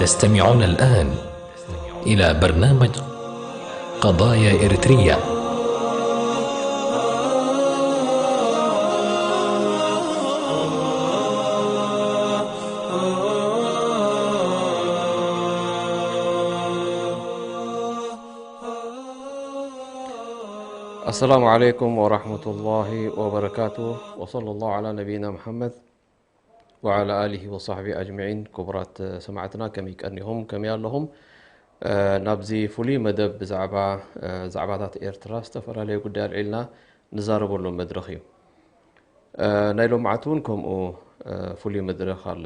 تستمعون الآن إلى برنامج قضايا إريتريا. السلام عليكم ورحمة الله وبركاته، وصلى الله على نبينا محمد وعلى آله وصحبه أجمعين. ክቡራት ሰማዕትና፣ ከመይ ቀኒኹም? ከመይ ኣለኹም? ናብዚ ፍሉይ መደብ ብዛዕባ ዛዕባታት ኤርትራ ዝተፈላለዩ ጉዳይ ኣልዒልና ንዛረበሉ መድረኽ እዩ። ናይ ሎምዓት እውን ከምኡ ፍሉይ መድረኽ ኣለ፣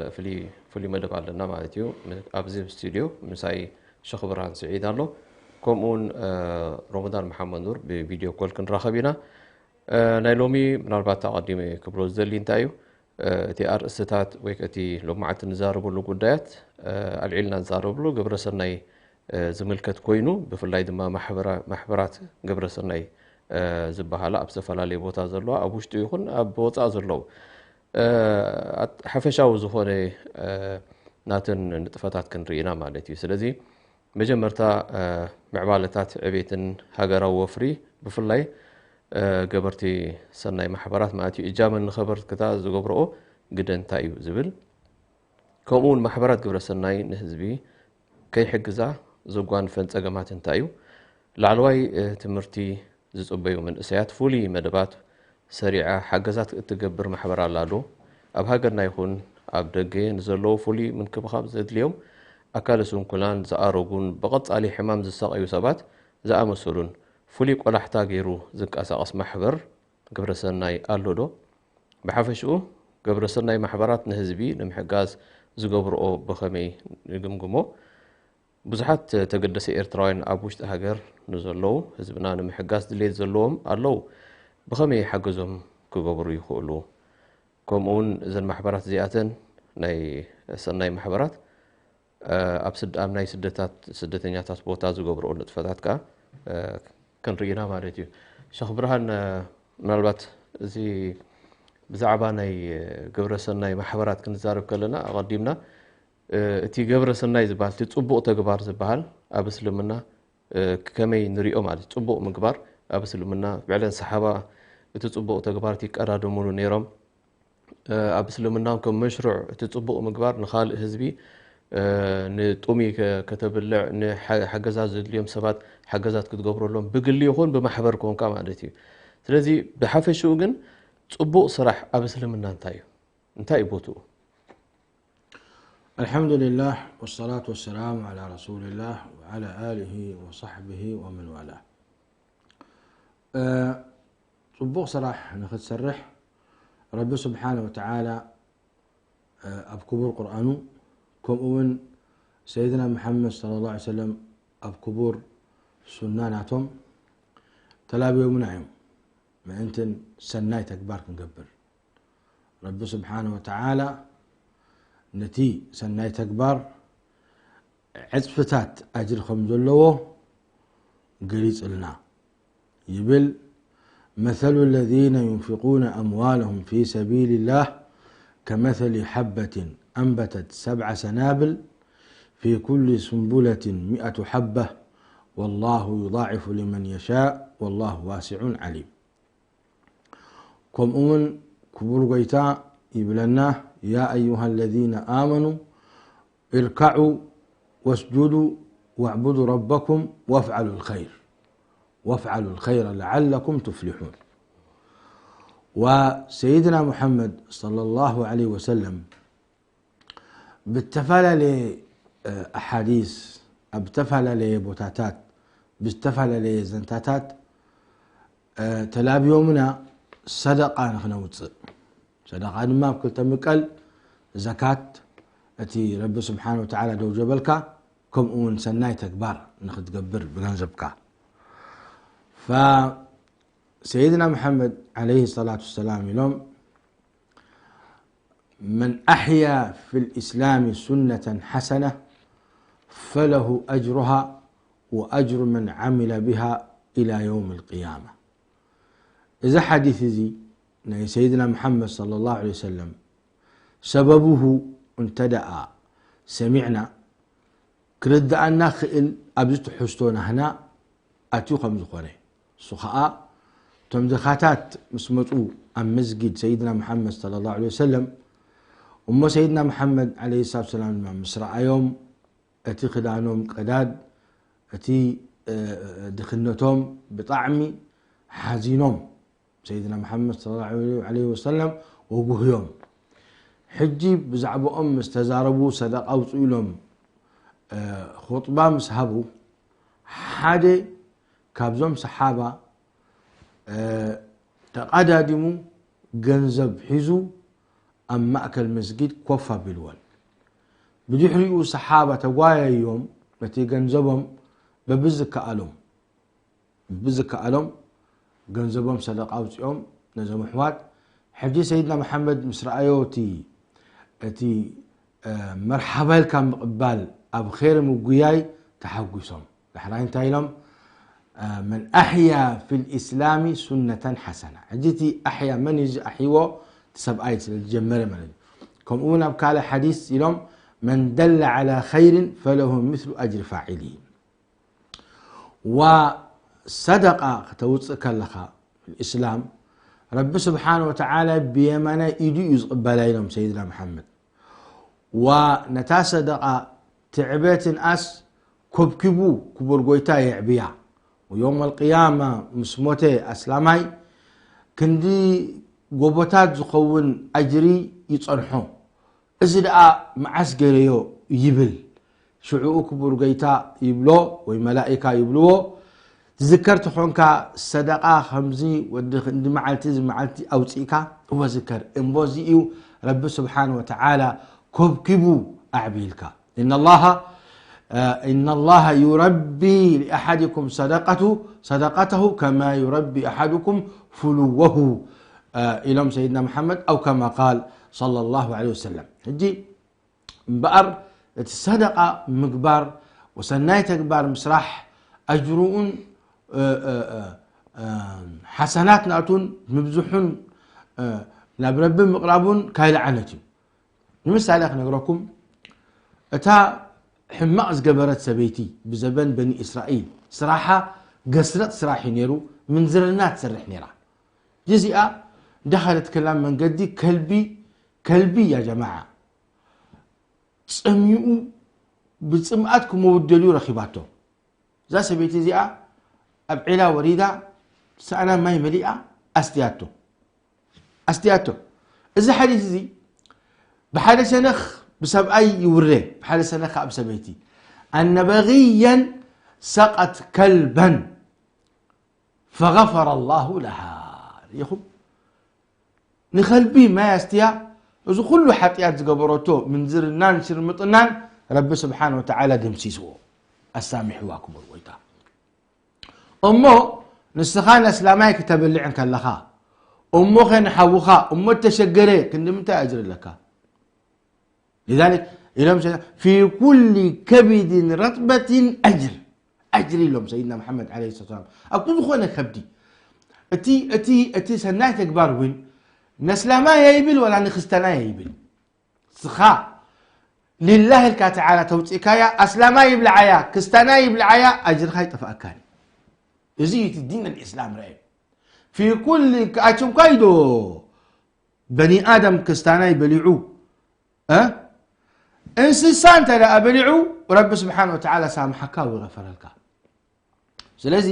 ፍሉይ መደብ ኣለና ማለት እዩ። ኣብዚ ስቱድዮ ምሳይ ሸኽ ብርሃን ስዒድ ኣሎ፣ ከምኡውን ሮመዳን መሓመድ ኑር ብቪድዮ ኮል ክንራኸብ ኢና። ናይ ሎሚ ምናልባት ኣቐዲመ ክብሎ ዝደሊ እንታይ እዩ፣ እቲ ኣርእስትታት ወይ እቲ ሎማዓት ንዛረበሉ ጉዳያት ኣልዒልና ንዛረበሉ ግብረሰናይ ዝምልከት ኮይኑ፣ ብፍላይ ድማ ማሕበራት ግብረሰናይ ዝበሃላ ኣብ ዝተፈላለየ ቦታ ዘለዋ፣ ኣብ ውሽጢ ይኹን ኣብ ወፃእ ዘለዉ፣ ሓፈሻዊ ዝኾነ ናተን ንጥፈታት ክንርኢ ኢና ማለት እዩ። ስለዚ መጀመርታ ምዕባለታት ዕቤትን ሃገራዊ ወፍሪ፣ ብፍላይ ገበርቲ ሰናይ ማሕበራት ማለት እዩ፣ እጃመን ንኸበርክታ ዝገብርኦ ግደ እንታይ እዩ ዝብል፣ ከምኡ እውን ማሕበራት ግብረ ሰናይ ንህዝቢ ከይሕግዛ ዘጓንፈን ጸገማት እንታይ እዩ፣ ላዕለዋይ ትምህርቲ ዝጽበዩ መንእሰያት ፍሉይ መደባት ሰሪዓ ሓገዛት እትገብር ማሕበር ኣላ ዶ? ኣብ ሃገርና ይኹን ኣብ ደገ ንዘለዉ ፍሉይ ምንክብኻብ ዘድልዮም ኣካለ ስንኩላን፣ ዝኣረጉን ብቐጻሊ ሕማም ዝሳቐዩ ሰባት ዝኣመሰሉን ፍሉይ ቆላሕታ ገይሩ ዝንቀሳቐስ ማሕበር ግብረሰናይ ኣሎ ዶ? ብሓፈሽኡ፣ ግብረሰናይ ማሕበራት ንህዝቢ ንምሕጋዝ ዝገብርኦ ብኸመይ ንግምግሞ? ብዙሓት ተገደሰ ኤርትራውያን ኣብ ውሽጢ ሃገር ንዘለዉ ህዝብና ንምሕጋዝ ድሌት ዘለዎም ኣለዉ። ብኸመይ ሓገዞም ክገብሩ ይኽእሉ? ከምኡውን እዘን ማሕበራት እዚኣተን ናይ ሰናይ ማሕበራት ኣብ ስድ ኣብ ናይ ስደታት ስደተኛታት ቦታ ዝገብርኦ ንጥፈታት ከኣ ክንርኢና ማለት እዩ። ሸኽ ብርሃን፣ ምናልባት እዚ ብዛዕባ ናይ ግብረ ሰናይ ማሕበራት ክንዛረብ ከለና ኣቐዲምና እቲ ግብረ ሰናይ ዝበሃል እቲ ጽቡቕ ተግባር ዝበሃል ኣብ እስልምና ከመይ ንሪኦ ማለት እዩ። ጽቡቕ ምግባር ኣብ እስልምና ብዕለን ሰሓባ እቲ ጽቡቕ ተግባር ይቀዳደሙሉ ነይሮም። ኣብ እስልምና ከም መሽሩዕ እቲ ጽቡቕ ምግባር ንኻልእ ህዝቢ ንጡሚ ከተብልዕ፣ ንሓገዛት ዘድልዮም ሰባት ሓገዛት ክትገብረሎም ብግሊ ይኹን ብማሕበር ኮንካ ማለት እዩ። ስለዚ ብሓፈሽኡ ግን ጽቡቕ ስራሕ ኣብ እስልምና እንታይ እዩ? እንታይ እዩ ቦትኡ? الحمد لله والصلاة والسلام على رسول الله وعلى آله وصحبه ومن والاه. ጽቡቕ ስራሕ ንኽትሰርሕ ረቢ ስብሓነ ወተዓላ ኣብ ክቡር ቁርኣኑ ከምኡ እውን ሰይድና መሓመድ صلى الله عليه وسلم ኣብ ክቡር ሱና ናቶም ተላብዮምና እዮም። ምእንትን ሰናይ ተግባር ክንገብር ረቢ ስብሓነ ወተዓላ ነቲ ሰናይ ተግባር ዕፅፍታት ኣጅሪ ከም ዘለዎ ገሊፅልና ይብል። مثل الذين ينفقون أموالهم في سبيل الله كمثل حبة أنبتت سبع سنابل في كل سنبلة مئة حبة والله يضاعف لمن يشاء والله واسع عليم. ከምኡ እውን ክቡር ጎይታ ይብለና يا أيها الذين آمنوا اركعوا واسجدوا واعبدوا ربكم وافعلوا الخير وافعلوا الخير لعلكم تفلحون. وسيدنا محمد صلى الله عليه وسلم ብዝተፈላለየ ኣሓዲስ ኣብ ዝተፈላለየ ቦታታት ብዝተፈላለየ ዘንታታት ተላብዮምና ሰደቃ ንኽነውፅእ። ሰደቃ ድማ ኣብ ክልተ ምቀል፣ ዘካት፣ እቲ ረቢ ስብሓን ወተዓላ ደው ጀበልካ፣ ከምኡ እውን ሰናይ ተግባር ንኽትገብር ብገንዘብካ። ፈሰይድና መሓመድ ዓለይሂ ሰላቱ ወሰላም ኢሎም من أحيا في الإسلام سنة حسنة فله أجرها وأجر من عمل بها إلى يوم القيامة. እዚ ሓዲስ እዚ ናይ ሰይድና መሓመድ صلى الله عليه وسلم ሰበብሁ እንተ ደኣ ሰሚዕና ክርድኣና ክእል ኣብዚ ትሕዝቶ ናህና ኣትዩ ከም ዝኾነ፣ እሱ ኸኣ እቶም ድኻታት ምስ መጹ ኣብ መስጊድ ሰይድና መሓመድ ሰለላሁ ዐለይሂ ወሰለም፣ እሞ ሰይድና መሓመድ ዐለይሂ ሰላቱ ወሰላም ድማ ምስ ረኣዮም፣ እቲ ክዳኖም ቀዳድ፣ እቲ፣ እ፣ ድኽነቶም ብጣዕሚ ሓዚኖም። ሰይድና መሓመድ ሰለላሁ ዐለይሂ ወሰለም ወጉህዮም። ሕጂ ብዛዕባኦም ምስ ተዛረቡ፣ ሰደቃ ኣውፅኡ ኢሎም፣ እ፣ ኹጥባ ምስ ሃቡ፣ ሓደ ካብዞም ሰሓባ፣ እ፣ ተቐዳዲሙ ገንዘብ ሒዙ ኣብ ማእከል መስጊድ ኮፍ ኣቢልወን። ብድሕሪኡ ሰሓባ ተጓያዮም፣ ነቲ ገንዘቦም በብዝከኣሎም ብዝከኣሎም ገንዘቦም ሰደቃ ኣውፂኦም ነዞም ኣሕዋት። ሕጂ ሰይድና መሓመድ ምስ ረኣዮ እቲ፣ እቲ፣ እ፣ መርሓባ ኢልካ ምቕባል ኣብ ኼር ምጉያይ ተሓጒሶም። ዳሕራይ እንታይ ኢሎም? እ፣ መን ኣሕያ ፊል ኢስላሚ ሱነተን ሓሰና። ሕጂ እቲ ኣሕያ መን እዩ ኣሕይዎ? እቲ ሰብኣይ ስለ ዝጀመረ ማለት እዩ። ከምኡ እውን ኣብ ካልእ ሓዲስ ኢሎም፣ መን ደለ ዓላ ኸይርን ፈለሁ ምስሉ ኣጅሪ ፋዒሊሂ። ወሰደቃ ክተውፅእ ከለኻ፣ እስላም፣ ረቢ ስብሓን ወተዓላ ብየማናይ ኢዱ እዩ ዝቕበላ ኢሎም ሰይድና መሓመድ። ወነታ ሰደቃ ትዕበትን ኣስ ኮብኪቡ ክቡር ጎይታ የዕብያ። ወዮም ኣልቅያማ ምስ ሞተ ኣስላማይ ክንዲ ጎቦታት ዝኸውን ኣጅሪ ይጸንሖ። እዚ ደኣ መዓስ ገይረዮ ይብል። ሽዑኡ ክቡር ጎይታ ይብሎ ወይ መላኢካ ይብልዎ፣ ትዝከር ተኾንካ ሰደቃ ከምዚ ወዲ ክንዲ መዓልቲ እዚ መዓልቲ ኣውፂእካ እወ ዝከር። እምቦ እዚ እዩ ረቢ ስብሓን ወተዓላ ኮብኪቡ ኣዕብይልካ። إن الله إن الله يربي لأحدكم صدقته صدقته كما يربي أحدكم فلوه ኢሎም ሰይድና መሓመድ። أو كما قال صلى الله عليه وسلم። ሕጂ እምበኣር እቲ ሰደቃ ምግባር ወሰናይ ተግባር ምስራሕ ኣጅሩኡን ሓሰናት ናቱን ምብዝሑን ናብ ረቢ ምቕራቡን ካይልዓነት እዩ። ንምሳሌ ክነግረኩም፣ እታ ሕማቕ ዝገበረት ሰበይቲ ብዘበን በኒ እስራኤል ስራሓ ገስረጥ ስራሕ እዩ ነይሩ፣ ምንዝርና ትሰርሕ ነይራ። እዚኣ እንዳኸደት ከላ መንገዲ ከልቢ፣ ከልቢ ያ ጀማዓ፣ ጸሚኡ ብጽምኣት ክመውደልዩ ረኺባቶ። እዛ ሰበይቲ እዚኣ ኣብ ዒላ ወሪዳ ሳእና ማይ መሊኣ ኣስትያቶ። ኣስትያቶ። እዚ ሓዲስ እዚ ብሓደ ሸነኽ ብሰብኣይ ይውረ፣ ብሓደ ሸነኽ ከዓ ብሰበይቲ። ኣነ በግየን ሰቐት ከልበን ፈገፈረ ላሁ ለሃ። ርኢኹም? ንኸልቢ ማይ ኣስትያ፣ እዚ ኩሉ ሓጢኣት ዝገበረቶ ምንዝርናን ሽርምጥናን ረቢ ስብሓን ወተዓላ ደምሲስዎ። ኣሳሚሕዋ ክቡር ጎይታ። እሞ ንስኻ ነስላማይ ክተበልዕ እንከለኻ፣ እሞ ኸ ንሓውኻ፣ እሞ እተሸገረ ክንዲ ምንታይ ኣጅሪ ኣለካ? لذلك ኢሎም ሸ-፣ في كل كبد رطبة أجر، ኣጅሪ ኢሎም ሰይድና መሓመድ ዓለይሂ ሰላም። ኣብ ኩሉ ዝኾነ ከብዲ፣ እቲ፣ እቲ፣ እቲ ሰናይ ተግባር እውን ነስላማይ ኣይብል ወላ ንክስተናይ ኣይብል። ስኻ ሊላህ ኢልካ ተዓላ ተውፅእካያ፣ ኣስላማይ ይብልዓያ፣ ክስታናይ ይብልዓያ፣ ኣጅርኻ ይጠፍኣካን። እዚ እዩ እቲ ዲን ኣልእስላም ረአ። في كل ኣቸንኳይ ዶ በኒ ኣደም ክስታናይ በሊዑ፣ እ? እንስሳ እንተ ደኣ በሊዑ፣ ረቢ ስብሓን ወተዓላ ሳምሓካ ወይ ገፈረልካ። ስለዚ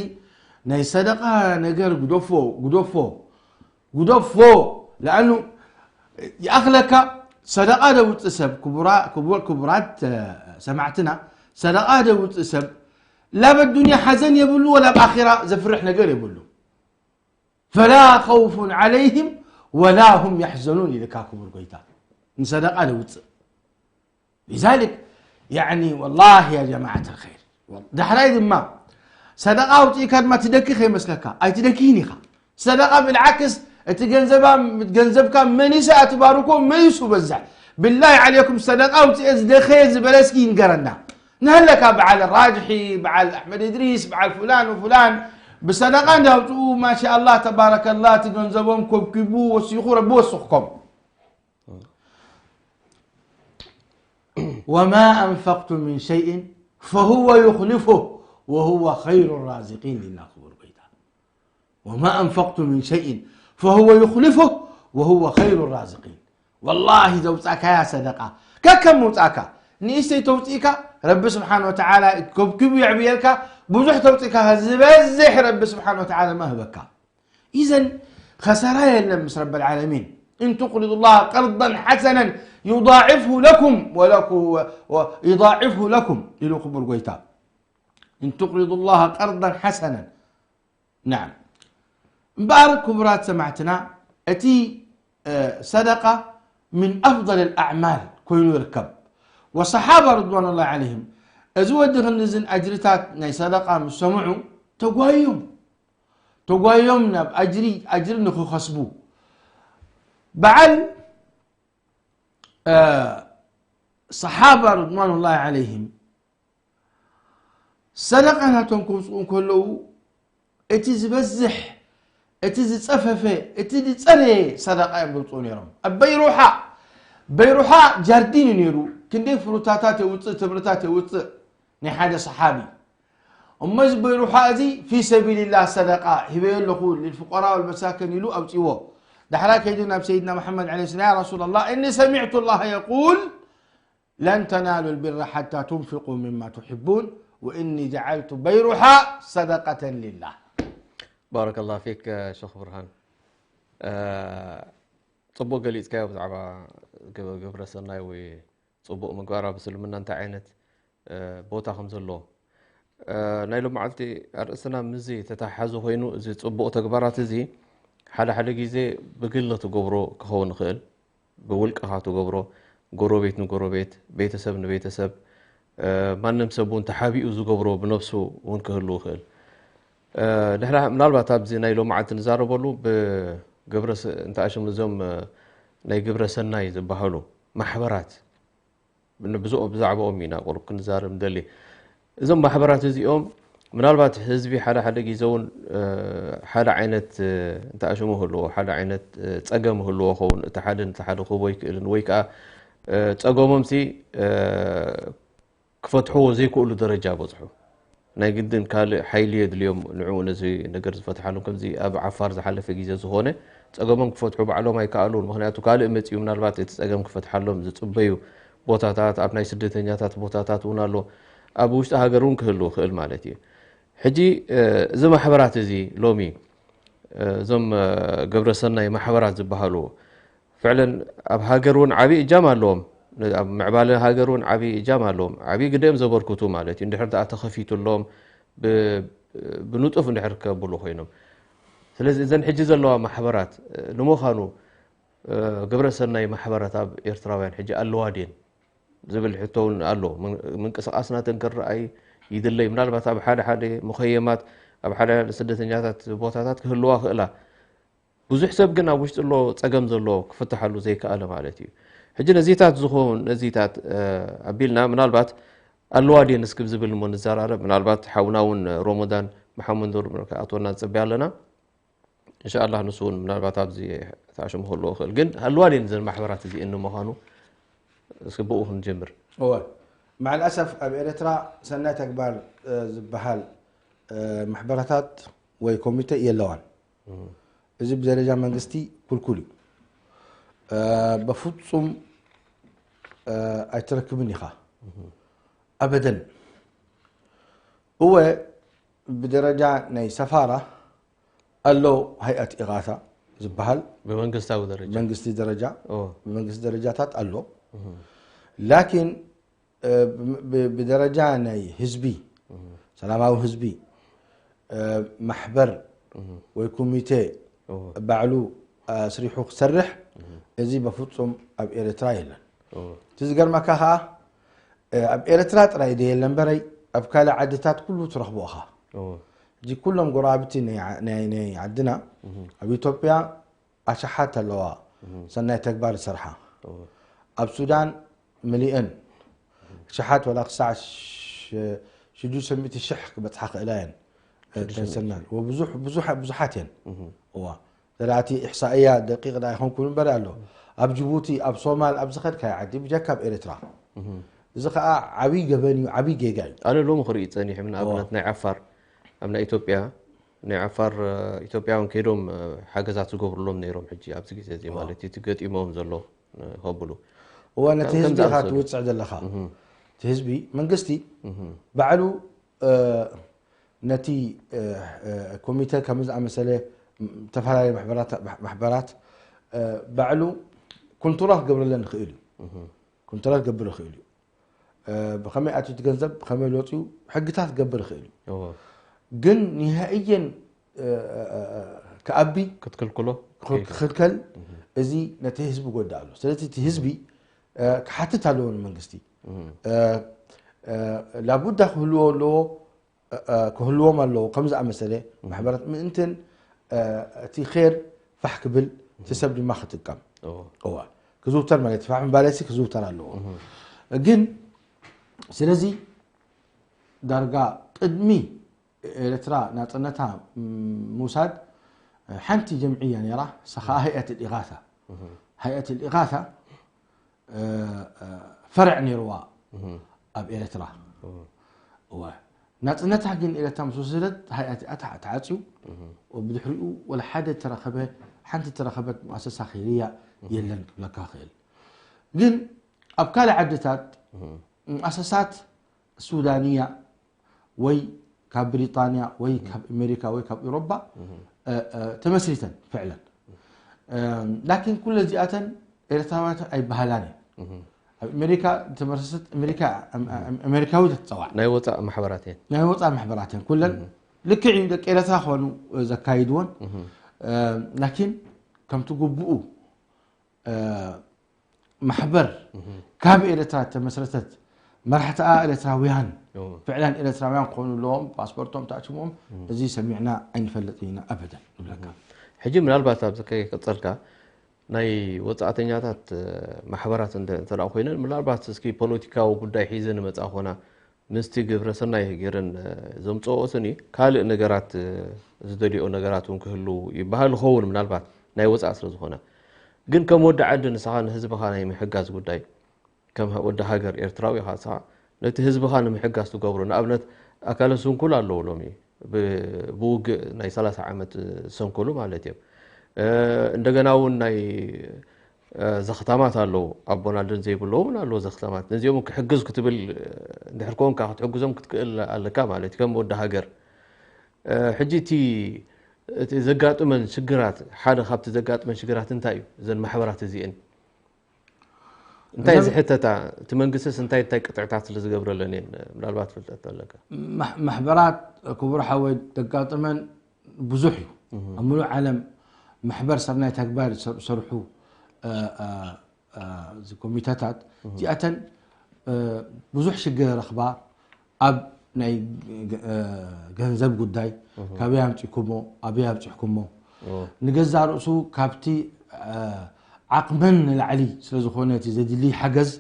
ናይ ሰደቃ ነገር ግደፎ፣ ግደፎ፣ ግደፎ። ለኣኑ ይኣኽለካ፣ ሰደቃ ደውፅእ ሰብ፣ ክቡራ-፣ ክቡር-፣ ክቡራት፣ እ፣ ሰማዕትና፣ ሰደቃ ደውፅእ ሰብ ላብ ኣዱንያ ሓዘን የብሉ፣ ወላ ኣብ ኣኺራ ዘፍርሕ ነገር የብሉ። ፈላ ኸውፉን ዓለይሂም ወላ ሁም ያሕዘኑን ኢልካ ክቡር ጎይታ። ንሰደቃ ደውፅእ። ሊዛሊክ፣ ያዕኒ፣ ወላሂ ያ ጀማዓት ኣልኸይር፣ ዳሕራይ ድማ ሰደቃ ኣውፂእካ ድማ ትደኪ ከይመስለካ፣ ኣይትደኪን ኢኻ። ሰደቃ ብልዓክስ፣ እቲ ገንዘባ-፣ ገንዘብካ መሊሰ ኣትባርኮ መሊሱ በዝሕ። ብላሂ ዓለይኩም፣ ሰደቃ ኣውፂኤ ዝደኸየ ዝበለ እስኪ ይንገረና። ንሃለካ በዓል ራጅሒ፣ በዓል ኣሕመድ እድሪስ፣ በዓል ፉላን ወፉላን ብሰደቃ እንዳውፅኡ፣ ማሻኣላህ፣ ተባረከላህ፣ እቲ ገንዘቦም ኮብኪቡ ወሲኹ፣ ረቢ ወስኽኮም። وما أنفقتم من شيء فهو يخلفه وهو خير الرازقين ኢልና ክቡር ጎይታ። وما أنفقتم من شيء فهو يخلفه وهو خير الرازقين። والله ዘውጻካያ ሰደቃ ከከም ምውጻካ ንእሽተይ ተውጺካ ረቢ ስብሓን ወተዓላ ከብኪቡ የዕብየልካ። ብዙሕ ተውጺካ ዝበዝሕ ረቢ ስብሓን ወተዓላ መህበካ። إذن خسارة የለን ምስ رب العالمين. إن تقرضوا الله قرضا حسنا يضاعفه لكم ولكم يضاعفه لكم ኢሉ ክቡር ጎይታ. إن تقرضوا الله قرضا حسنا نعم. እምበኣር ክቡራት ሰማዕትና እቲ ሰደቃ من أفضل الأعمال ኮይኑ ይርከብ። والصحابة رضوان الله عليهم እዚ ወዲ ክንድዝን ኣጅርታት ናይ ሰደቃ ምስ ሰምዑ ተጓዮም ተጓዮም ናብ ኣጅሪ ኣጅሪ ንክኸስቡ በዓል ሰሓባ رضوان الله عليهم ሰደቃ ናቶም ክውፅኡ እንከለዉ እቲ ዝበዝሕ እቲ ዝፀፈፈ እቲ ዝፀረየ ሰደቃ እዮም ዘውፅኡ ነይሮም። ኣብ በይሩሓ በይሩሓ ጃርዲን እዩ ነይሩ። ክንደይ ፍሩታታት የውፅእ ተምርታት የውፅእ ናይ ሓደ ሰሓቢ። እሞ እዚ በይሩሓ እዚ ፊ ሰቢልላህ ሰደቃ ሂበዮ ኣለኹ ልልፍቆራ ወልመሳክን ኢሉ ኣውፅዎ። ዳሕራ ከይዱ ናብ ሰይድና መሓመድ ለ ስላ ያ ረሱላ ላ እኒ ሰሚዕቱ ላህ የቁል ለን ተናሉ ልቢራ ሓታ ትንፍቁ ምማ ትሕቡን ወእኒ ጀዓልቱ በይሩሓ ሰደቀተን ሊላህ። ባረከላ ፊክ ሸኽ ብርሃን። ጽቡቅ ገሊጽካዮ ብዛዕባ ግብረ ሰናይ ወይ ጽቡቅ ምግባር ኣብ እስልምና እንታይ ዓይነት ቦታ ከም ዘሎ። ናይ ሎመዓልቲ ኣርእስትና ምስዚ ተተሓሓዙ ኮይኑ እዚ ጽቡቅ ተግባራት እዚ ሓደ ሓደ ግዜ ብግሊ ትገብሮ ክኸውን ይኽእል፣ ብውልቅኻ ትገብሮ፣ ጎረቤት ንጎረቤት፣ ቤተሰብ ንቤተሰብ፣ ማንም ሰብ እውን ተሓቢኡ ዝገብሮ ብነብሱ እውን ክህሉ ይኽእል። ንሕና ምናልባት ኣብዚ ናይ ሎመዓልቲ ንዛረበሉ ብግብረ እንተኣሽሙ እዞም ናይ ግብረ ሰናይ ዝበሃሉ ማሕበራት ብዛዕባኦም ኢና ቁሩብ ክንዛረብ ንደሊ። እዞም ማሕበራት እዚኦም ምናልባት ህዝቢ ሓደ ሓደ ግዜ እውን ሓደ ዓይነት እንተኣሽሙ ህልዎ ሓደ ዓይነት ፀገም ህልዎ ኸውን እቲ ሓደ ነቲ ሓደ ክህቦ ይክእልን ወይ ከዓ ፀገሞምሲ ክፈትሕዎ ዘይክእሉ ደረጃ በፅሑ። ናይ ግድን ካልእ ሓይሊ የድልዮም ንዕኡ ነዚ ነገር ዝፈትሓሎም። ከምዚ ኣብ ዓፋር ዝሓለፈ ግዜ ዝኾነ ፀገሞም ክፈትሑ ባዕሎም ኣይከኣሉን። ምክንያቱ ካልእ መፂኡ ምናልባት እቲ ፀገም ክፈትሓሎም ዝፅበዩ ቦታታት ኣብ ናይ ስደተኛታት ቦታታት እውን ኣሎ። ኣብ ውሽጢ ሃገር እውን ክህልው ይኽእል ማለት እዩ። ሕጂ እዚ ማሕበራት እዚ ሎሚ እዞም ግብረሰናይ ማሕበራት ዝበሃሉ ፍዕለን ኣብ ሃገር እውን ዓብዪ እጃም ኣለዎም። ኣብ ምዕባለ ሃገር እውን ዓብዪ እጃም ኣለዎም። ዓብዪ ግደ እዮም ዘበርክቱ ማለት እዩ። እንድሕር ደኣ ተኸፊቱሎም ብንጡፍ እንድሕር ከብሉ ኮይኖም። ስለዚ እዘን ሕጂ ዘለዋ ማሕበራት ንምዃኑ ግብረ ሰናይ ማሕበራት ኣብ ኤርትራውያን ሕጂ ኣለዋ ድየን ዝብል ሕቶ እውን ኣሎ። ምንቅስቃስ ናተን ክረኣይ ይድለይ። ምናልባት ኣብ ሓደ ሓደ ሙኸየማት ኣብ ሓደ ሓደ ስደተኛታት ቦታታት ክህልዋ ክእላ። ብዙሕ ሰብ ግን ኣብ ውሽጢ ኣሎ ፀገም ዘሎ ክፍትሓሉ ዘይከኣለ ማለት እዩ። ሕጂ ነዚታት ዝኸውን ነዚታት ኣቢልና ምናልባት ኣለዋ ድየን እስክብ ዝብል እሞ ንዘራረብ። ምናልባት ሓውና እውን ሮሞዳን መሓመድ ኑር ኣቶና ንፅበያ ኣለና። እንሻኣላህ ንሱ እውን ምናልባት ኣብዚ ተኣሽሙ ክህልዎ ይኽእል። ግን ኣለዋ ድየን እዘን ማሕበራት እዚኤን ንምዃኑ እስኪ ብኡ ክንጀምር። እወ፣ ማዕል ኣሰፍ ኣብ ኤርትራ ሰናይ ተግባር ዝበሃል ማሕበራታት ወይ ኮሚተ የለዋን። እዚ ብደረጃ መንግስቲ ኩልኩል እዩ። በፍጹም ኣይትረክብን ኢኻ ኣበደን። እወ ብደረጃ ናይ ሰፋራ ኣሎ ሃይኣት ኢቓታ ዝበሃል ብመንግስታዊ ደረጃ መንግስቲ ደረጃ ብመንግስቲ ደረጃታት ኣሎ። ላኪን ብደረጃ ናይ ህዝቢ ሰላማዊ ህዝቢ ማሕበር ወይ ኮሚቴ ባዕሉ ኣስሪሑ ክሰርሕ እዚ በፍጹም ኣብ ኤርትራ የለን። እቲ ዝገርመካ ከዓ ኣብ ኤርትራ ጥራይ ደየለ እምበረይ ኣብ ካልእ ዓድታት ኩሉ ትረኽቦ ኢኻ። ሕጂ ኩሎም ጎረባብቲ ናይ ዓድና ኣብ ኢትዮጵያ ኣሽሓት ኣለዋ ሰናይ ተግባር ዝሰርሓ። ኣብ ሱዳን ምሊእን ኣሽሓት ዋላ ክሳዕ ሽዱሽተ ሚእቲ ሽሕ ክበፅሓ ክእላ እየን። ተሰናን ብዙሓት እየን። እዋ ዘላቲ ኢሕሳእያ ደቂቕ ዳ ኣይኮንኩን እምበር ኣሎ። ኣብ ጅቡቲ ኣብ ሶማል ኣብ ዝኸድካዮ ዓዲ ብጀካ ኣብ ኤርትራ እዚ ከዓ ዓብዪ ገበን እዩ፣ ዓብዪ ጌጋ እዩ። ኣነ ሎሚ ክርኢ ፀኒሑ፣ ንኣብነት ናይ ዓፋር ኣብ ናይ ኢትዮጵያ ናይ ዓፋር ኢትዮጵያውን ከይዶም ሓገዛት ዝገብሩሎም ነይሮም። ሕጂ ኣብዚ ግዜ እዚ ማለት እቲ ገጢሞም ዘሎ ከብሉ እዋ ነቲ ህዝቢ ኢኻ ትውፅዕ ዘለኻ። እቲ ህዝቢ መንግስቲ ባዕሉ ነቲ ኮሚተ ከም ዝኣመሰለ ተፈላለየ ማሕበራት ባዕሉ ኮንትሮል ክገብረለን ይኽእል እዩ። ኮንትሮል ክገብር ይኽእል እዩ። ብኸመይ ኣትዩ እቲ ገንዘብ ብኸመይ ወፂኡ ሕግታት ክገብር ይኽእል እዩ። ግን ንሃእየን ክኣቢ ክትክልክሎ ክኽልከል እዚ ነቲ ህዝቢ ጎዳ ኣሎ። ስለዚ እቲ ህዝቢ ክሓትት ኣለዎ ንመንግስቲ ላቡዳ ክህልዎ ኣለዎ ክህልዎም ኣለዎ ከም ዝኣመሰለ ማሕበራት ምእንትን እቲ ር ፋሕ ክብል እቲ ሰብ ድማ ክጥቀም እዋ ክዝውተር ማለት ፋሕ ምባለሲ ክዝውተር ኣለዎ። ግን ስለዚ ዳርጋ ቅድሚ ኤርትራ ናጽነታ ምውሳድ ሓንቲ ጀምዕያ ነይራ። ሰኻ ሃይኣት ኢጋታ ሃይኣት ኢጋታ ፈርዕ ነይርዋ ኣብ ኤርትራ። እዋ ናጽነታ ግን ኤርትራ ምስ ወሰደት ሃይኣት እያ ተዓ- ተዓጽዩ። ብድሕሪኡ ወላ ሓደ ተረኸበ ሓንቲ ተረኸበት ሙኣሰሳ ኸይርያ የለን ክብለካ ክእል። ግን ኣብ ካልእ ዓድታት ሙኣሰሳት ሱዳንያ ወይ ካብ ብሪጣንያ ወይ ካብ ኣሜሪካ ወይ ካብ ኤውሮጳ ተመስሪተን ፍዕለን ላኪን ኩለ እዚኣተን ኤርትራውያት ኣይበሃላን እየን። ኣብ ኣሜሪካ ዝተመሰረተት ኣሜሪካ ኣሜሪካዊ ተትፀዋዕ ናይ ወፃእ ማሕበራት እየን። ናይ ወፃእ ማሕበራት እየን ኩለን ልክዕ እዩ ደቂ ኤርትራ ክኾኑ ዘካይድዎን ላኪን ከምቲ ግቡኡ ማሕበር ካብ ኤርትራ ተመስረተት መራሕትኣ ኤርትራውያን ፍዕላን ኤርትራውያን ክኾኑ ኣለዎም ፓስፖርቶም ተኣትሞም እዚ ሰሚዕና ኣይንፈልጥ ኢና ኣበደን ንብለካ። ሕጂ ምናልባት ኣብዚ ከይቀፀልካ ናይ ወፃእተኛታት ማሕበራት እንተ እንተ ደኣ ኮይነን ምናልባት እስኪ ፖለቲካዊ ጉዳይ ሒዘ ንመፃ ኮና ምስቲ ግብረ ሰናይ ገይረን ዘምፅኦ ስኒ ካልእ ነገራት ዝደልዮ ነገራት እውን ክህሉ ይበሃል ይኸውን ምናልባት ናይ ወፃእ ስለ ዝኾና ግን ከም ወዲ ዓዲ ንስኻ ንህዝብኻ ናይ ምሕጋዝ ጉዳይ ከም ወዲ ሃገር ኤርትራዊ ኢኻ ንስኻ ነቲ ህዝብኻ ንምሕጋዝ ትገብሮ ንኣብነት ኣካለ ስንኩል ኣለዉ ሎሚ ብውግእ ናይ ሰላሳ ዓመት ዝሰንከሉ ማለት እዮም። እንደገና እውን ናይ ዘኽታማት ኣለዉ ኣቦን ኣደን ዘይብሉ እውን ኣለዉ ዘኽታማት ነዚኦም ክሕግዝ ክትብል እንድሕር ኮንካ ክትሕግዞም ክትክእል ኣለካ ማለት እዩ ከም ወዲ ሃገር። ሕጂ እቲ ዘጋጥመን ሽግራት ሓደ ካብቲ ዘጋጥመን ሽግራት እንታይ እዩ እዘን ማሕበራት እዚአን እንታይ ዝሕተታ እቲ መንግስትስ እንታይ እንታይ ቅጥዕታት ስለ ዝገብረለን እየን ምናልባት ፍልጠት ኣለካ። ማሕበራት ክቡር ሓወይ ዘጋጥመን ብዙሕ እዩ ኣብ ምሉእ ዓለም ማሕበር ሰናይ ተግባር ዝሰርሑ ኮሚተታት እዚኣተን ብዙሕ ሽግር ረኽባ ኣብ ናይ ገንዘብ ጉዳይ ካበይ ኣምፂኩሞ ኣበይ ኣብፅሕኩሞ ንገዛ ርእሱ ካብቲ ዓቕመን ንላዕሊ ስለዝኾነ እቲ ዘድሊ ሓገዝ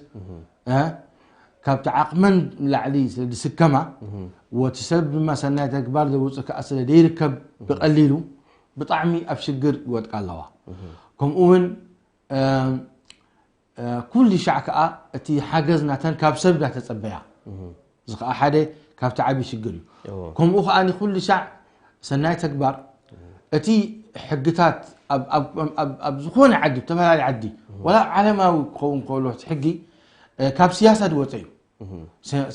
ካብቲ ዓቕመን ንላዕሊ ስለዝስከማ ወቲ ሰብ ድማ ሰናይ ተግባር ዘውፅእ ከዓ ስለ ዘይርከብ ብቐሊሉ ብጣዕሚ ኣብ ሽግር ይወድቃ ኣለዋ። ከምኡ እውን ኩሉ ሻዕ ከዓ እቲ ሓገዝ ናተን ካብ ሰብ እንዳተፀበያ እዚ ከዓ ሓደ ካብቲ ዓብዪ ሽግር እዩ። ከምኡ ከዓ ኩሉ ሻዕ ሰናይ ተግባር እቲ ሕግታት ኣብ ዝኾነ ዓዲ ዝተፈላለየ ዓዲ ወላ ዓለማዊ ክኸውን ከሎ እቲ ሕጊ ካብ ስያሳ ዝወፀ እዩ።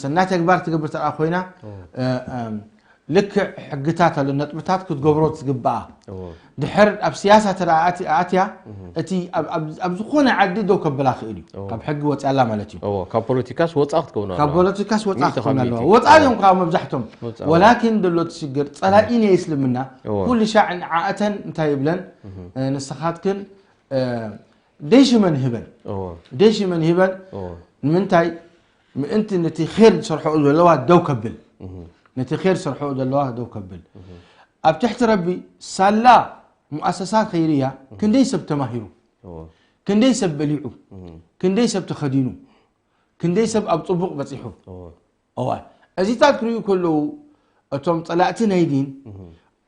ሰናይ ተግባር ትገብር ተኣ ኮይና ልክዕ ሕግታት ኣሎ ነጥብታት ክትገብሮ ትግባኣ ድሕር ኣብ ስያሳ ተኣ ኣትያ እቲ ኣብ ዝኾነ ዓዲ ደው ከበላ ክእል እዩ ካብ ሕጊ ወፅያ ኣላ ማለት እዩ። ካብ ፖለቲካስ ወፃ ክትከውን ካብ ፖለቲካስ ወፃ ክትከውን ኣለዋ ወፃ እዮም ካብ መብዛሕቶም ወላኪን ዘሎ እቲ ሽግር ፀላኢን የስልምና ኩሉ ሻዕ ንዓእተን እንታይ ይብለን ንስኻትክን ደይሽመን ይህበን ደይሽመን ይህበን ንምንታይ ምእንቲ ነቲ ር ዝሰርሖ ዘለዋ ደው ከብል ነቲ ር ዝሰርሖ ዘለዋ ደው ከብል ኣብ ትሕቲ ረቢ ሳላ ሙኣሰሳት ኸይርያ ክንደይ ሰብ ተማሂሩ ክንደይ ሰብ በሊዑ ክንደይ ሰብ ተኸዲኑ ክንደይ ሰብ ኣብ ፅቡቕ በፂሑ እዋ እዚታት ክርእዩ ከለዉ እቶም ፀላእቲ ናይ ዲን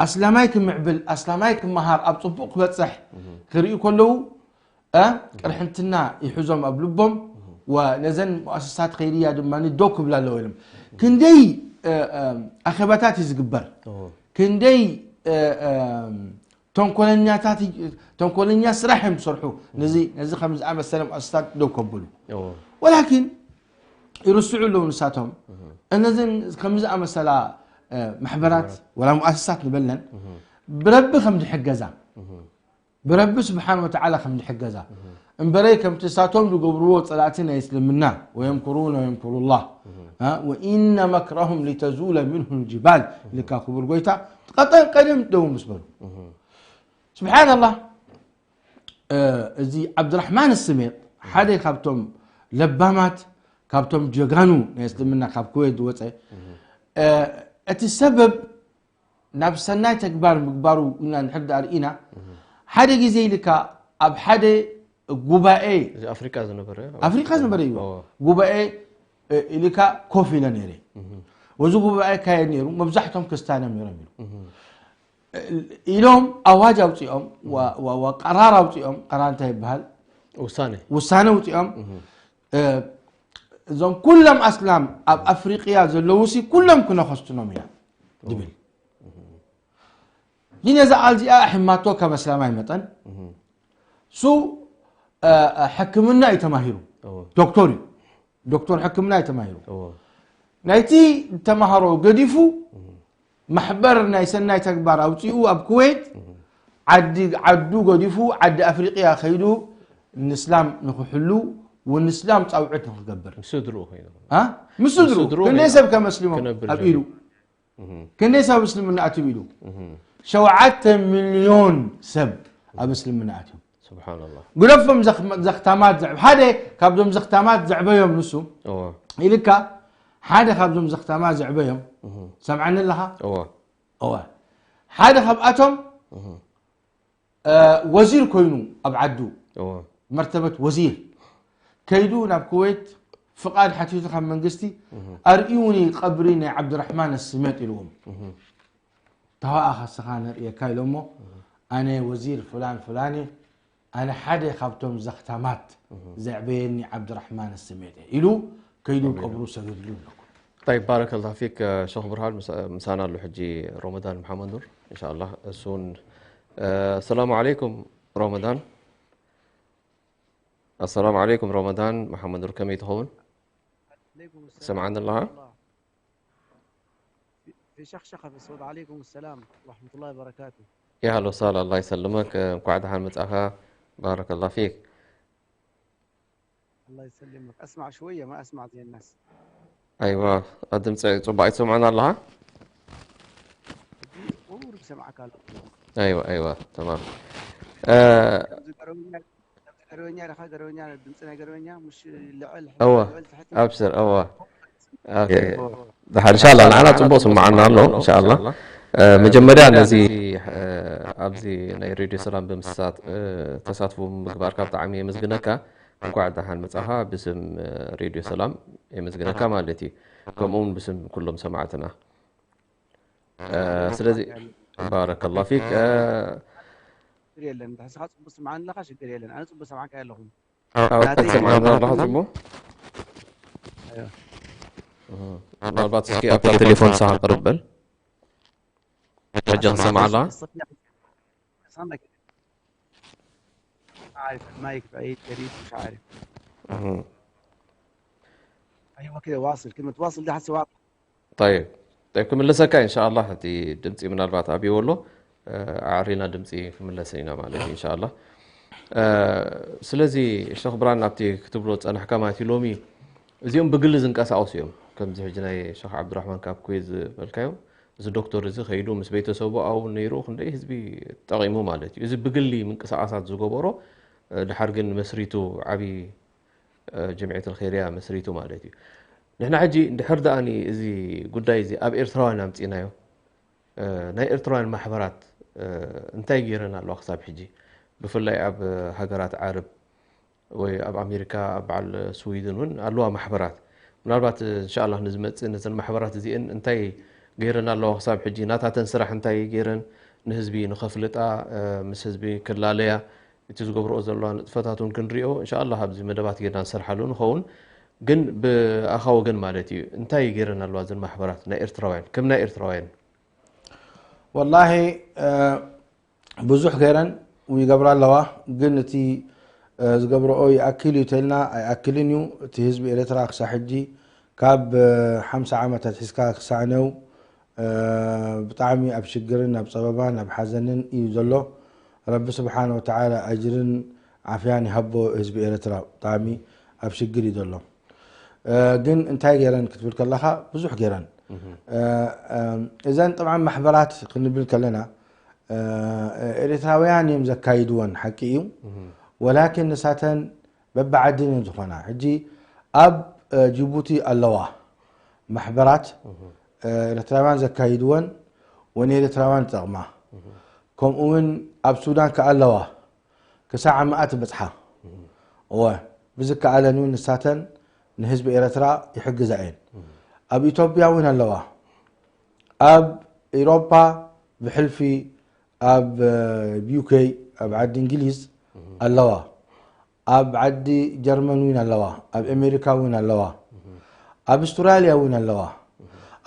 ኣስላማይ ክምዕብል ኣስላማይ ክመሃር ኣብ ፅቡቕ ክበፅሕ ክርእዩ ከለዉ ቅርሕንትና ይሕዞም ኣብ ልቦም ወነዘን ሙኣሰሳት ኸይርያ ድማ ደው ክብላ ኣለዎ ኢሎም። ክንደይ ኣኼባታት እዩ ዝግበር፣ ክንደይ ተንኮለኛታት፣ ተንኮለኛ ስራሕ እዮም ዝሰርሑ፣ ነዚ ነዚ ከም ዝኣመሰለ ሙኣሰሳት ደው ከብሉ። ወላኪን ይርስዑ ኣለዉ ንሳቶም። እነዚን ከም ዝኣመሰላ ማሕበራት ወላ ሙኣሰሳት ንበለን፣ ብረቢ ከም ዝሕገዛ፣ ብረቢ ስብሓን ወተዓላ ከም ዝሕገዛ እምበረይ፣ ከምቲ ንሳቶም ዝገብርዎ ፀላእቲ ናይ እስልምና፣ ወየምክሩነ ወየምክሩ ላህ ወኢነ መክረሁም ሊተዙለ ምንሁ ልጅባል፣ ልካ ክቡር ጎይታ፣ ቀጠን ቀደም ደው ምስ በሉ። ስብሓንላህ፣ እዚ ዓብድራሕማን ስሜጥ ሓደ ካብቶም ለባማት፣ ካብቶም ጀጋኑ ናይ እስልምና፣ ካብ ኩዌት ዝወፀ፣ እቲ ሰበብ ናብ ሰናይ ተግባር ምግባሩ ኢና ንሕር ዳኣ ርኢና። ሓደ ግዜ ኢልካ ኣብ ሓደ ጉባኤ፣ እዚ ኣፍሪቃ ዝነበረ ኣፍሪካ ዝነበረ እዩ። ጉባኤ ኢልካ ኮፍ ኢለ ነይረ። ወዚ ጉባኤ ካየድ ነይሩ፣ መብዛሕቶም ክርስትያን እዮም ነይሮም ኢሉ ኢሎም ኣዋጅ ኣውፅኦም፣ ቀራር ኣውፅኦም። ቀራር እንታይ ይበሃል? ውሳነ። ውሳነ ኣውፅኦም። እዞም ኩሎም ኣስላም ኣብ ኣፍሪቅያ ዘለዉ ሲ ኩሎም ክነኸስትኖም ኢና ድብል። ግን ነዛ ቃል እዚኣ ኣሕማቶ ከም ኣስላማይ መጠን፣ ሱ ሕክምና እዩ ተማሂሩ፣ ዶክተር እዩ፣ ዶክተር ሕክምና እዩ ተማሂሩ። ናይቲ ተማሃሮ ገዲፉ ማሕበር ናይ ሰናይ ተግባር ኣውፂኡ ኣብ ኩዌት ዓዲ ዓዱ ገዲፉ ዓዲ ኣፍሪቅያ ከይዱ ንስላም ንክሕሉ፣ ወንስላም ፃውዕት ንክገብር። ምስ ስድርኡ ኮይኑ። ኣ? ምስ ስድርኡ ስድርኡ ክንደይ ኮይኑ ሰብ ከመስልሞ ክነብር ኣብ ጀሚሩ። ኢዱ? ክንደይ ሰብ እስልምና ኣትዩ ኢሉ? ሸውዓተ ሚልዮን ሰብ ኣብ እስልምና ኣትዩ። ስብሓንላህ። ግደፎም ዘኽ- ዘኽታማት ዘዕ- ሓደ ካብዞም ዘኽታማት ዘዕበዮም ንሱ እወ። ኢልካ፣ ሓደ ካብዞም ዘኽታማት ዘዕበዮም፣ ሰምዓኒ ኣለኻ? እወ። እወ። ሓደ ካብኣቶም ወዚር ኮይኑ ኣብ ዓዱ፣ መርተበት ወዚር ከይዱ ናብ ኩዌት ፍቓድ ሓቲቱ ካብ መንግስቲ፣ ኣርእዩኒ ቀብሪ ናይ ዓብድራሕማን ስሜጥ ኢልዎም። ተዋኣ ካስኻ ነርእየካ ኢሎሞ፣ ኣነ ወዚር ፍላን ፍላን፣ ኣነ ሓደ ካብቶም ዘኽታማት ዘዕበየኒ ዓብድራሕማን ስሜጥ ኢሉ ከይዱ ቀብሩ ሰገድሉ ኣለኩ። طيب، بارك الله فيك، ሸኽ ብርሃን። ምሳና ኣሎ ሕጂ ሮመዳን መሓመድ ኑር። እንሻላ እሱን ኣሰላሙ ዓለይኩም ሮመዳን። ኣሰላሙ ዓለይኩም ሮመዳን መሓመድ ኑር፣ ከመይ ትኸውን? ሰምዓኒ ኣለኻ? في شخشخة في الصوت. عليكم السلام ورحمة الله وبركاته. يا هلا وسهلا، الله يسلمك. እንኳዕ ደሓን መጻኻ። بارك الله فيك. الله يسلمك. أسمع شوية، ما أسمع زي الناس. ኣይዋ፣ ድምፂ ፅቡቅ ኣይትሰምዖን ኣለኻ? قول بسمعك هلا. ኣይዋ ኣይዋ፣ ተማም። ገረበኛ፣ ገረበኛ ድኻ፣ ገረበኛ ድምፂ ናይ ገረበኛ ምሽ ልዕል እወ፣ ልዕል ትሕት። ኣብስር እወ። ኦኬ። ድሓር እንሻላ ንዓና ፅቡቅ ስምዓና ኣሎ እንሻላ። መጀመርያ ነዚ ኣብዚ ናይ ሬድዮ ሰላም ብምስሳት ተሳትፎ ምግባርካ ብጣዕሚ የመስግነካ። እንኳዕ ደሓን መጻኻ። ብስም ሬድዮ ሰላም የመስግነካ ማለት እዩ፣ ከምኡውን ብስም ኩሎም ሰማዕትና። ስለዚ ባረከላ ፊክ። ችግር የለን። ንስኻ ጽቡቅ ስምዓኒ ኣለኻ፣ ችግር የለን። ኣነ ጽቡቅ ሰምዓካ ኣለኹ። ኣዎ፣ ናተይ ትሰምዓኒ ኣለኻ ጽቡቅ? ኣይዋ። ምናልባት እስኪ ኣብታ ቴሌፎን ንስኻ ቅርብ በል። ሕጂ ክሰምዓ ኣለኻ? الصوت يعني صامك. ما أعرف، المايك بعيد، قريب، مش عارف. أيوة كده واصل، كلمة واصل ده حسي واضح. طيب، طيب، ክምልሰካ ኢንሻኣላህ። እቲ ድምፂ ምናልባት ኣብይዎ ኣሎ፣ ኣዕሪና ድምፂ ክምለስ ኢና ማለት እዩ ኢንሻኣላህ። ስለዚ ሸኽ ብራን ኣብቲ ክትብሎ ዝፀናሕካ ማለት እዩ፣ ሎሚ እዚኦም ብግሊ ዝንቀሳቀሱ እዮም። ከምዚ ሕጂ ናይ ሸኽ ዓብዱራሕማን ካብ ኩዌት ዝበልካዮ፣ እዚ ዶክተር እዚ ከይዱ ምስ ቤተሰቡ ኣብኡ ነይሩ ክንደይ ህዝቢ ጠቒሙ ማለት እዩ። እዚ ብግሊ ምንቅስቃሳት ዝገበሮ፣ ድሓር ግን መስሪቱ ዓብዪ ጀምዕየት ኣልኸይርያ መስሪቱ ማለት እዩ። ንሕና ሕጂ እንድሕር ደኣኒ እዚ ጉዳይ እዚ ኣብ ኤርትራውያን ኣምጺእናዮ፣ ናይ ኤርትራውያን ማሕበራት እንታይ ገይረን ኣለዋ ክሳብ ሕጂ? ብፍላይ ኣብ ሃገራት ዓረብ ወይ ኣብ ኣሜሪካ፣ ኣብ በዓል ስዊድን እውን ኣለዋ ማሕበራት። ምናልባት እንሻላ ንዝመጽእ ነዘን ማሕበራት እዚአን እንታይ ገይረን ኣለዋ ክሳብ ሕጂ፣ ናታተን ስራሕ እንታይ ገይረን ንህዝቢ ንኸፍልጣ፣ ምስ ህዝቢ ክላለያ፣ እቲ ዝገብርኦ ዘለዋ ንጥፈታት እውን ክንሪኦ እንሻላ ኣብዚ መደባት ጌርና ንሰርሓሉ ንኸውን። ግን ብኣኻ ወገን ማለት እዩ እንታይ ገይረን ኣለዋ እዘን ማሕበራት ናይ ኤርትራውያን ከም ናይ ኤርትራውያን? ወላሂ ብዙሕ ገይረን ይገብራ ኣለዋ። ግን እቲ ዝገብረኦ ይኣክል እዩ ተልና ኣይኣክልን እዩ። እቲ ህዝቢ ኤርትራ ክሳዕ ሕጂ ካብ ሓምሳ ዓመታት ሒዝካ ክሳዕ ነው ብጣዕሚ ኣብ ሽግርን ኣብ ፀበባን ኣብ ሓዘንን እዩ ዘሎ። ረቢ ስብሓን ወተዓላ ኣጅርን ዓፍያን ይሃቦ ህዝቢ ኤርትራ። ብጣዕሚ ኣብ ሽግር እዩ ዘሎ። ግን እንታይ ገይረን ክትብል ከለኻ ብዙሕ ገይረን። እዘን ጥብዓን ማሕበራት ክንብል ከለና ኤርትራውያን እዮም ዘካይድወን ሓቂ እዩ። ወላኪን ንሳተን በብዓድን እዮም ዝኾና። ሕጂ ኣብ ጅቡቲ ኣለዋ ማሕበራት ኤርትራውያን ዘካይድወን ወንኤርትራውያን ዝጠቕማ። ከምኡ እውን ኣብ ሱዳን ከኣ ኣለዋ ክሳዕ ኣብ መኣት ይበጽሓ። እወ ብዝከኣለን እውን ንሳተን ንህዝቢ ኤርትራ ይሕግዛ እየን። ኣብ ኢትዮጵያ እውን ኣለዋ። ኣብ ኤሮፓ ብሕልፊ ኣብ ዩኬ ኣብ ዓዲ እንግሊዝ ኣለዋ። ኣብ ዓዲ ጀርመን እውን ኣለዋ። ኣብ ኣሜሪካ እውን ኣለዋ። ኣብ ኣስትራልያ እውን ኣለዋ።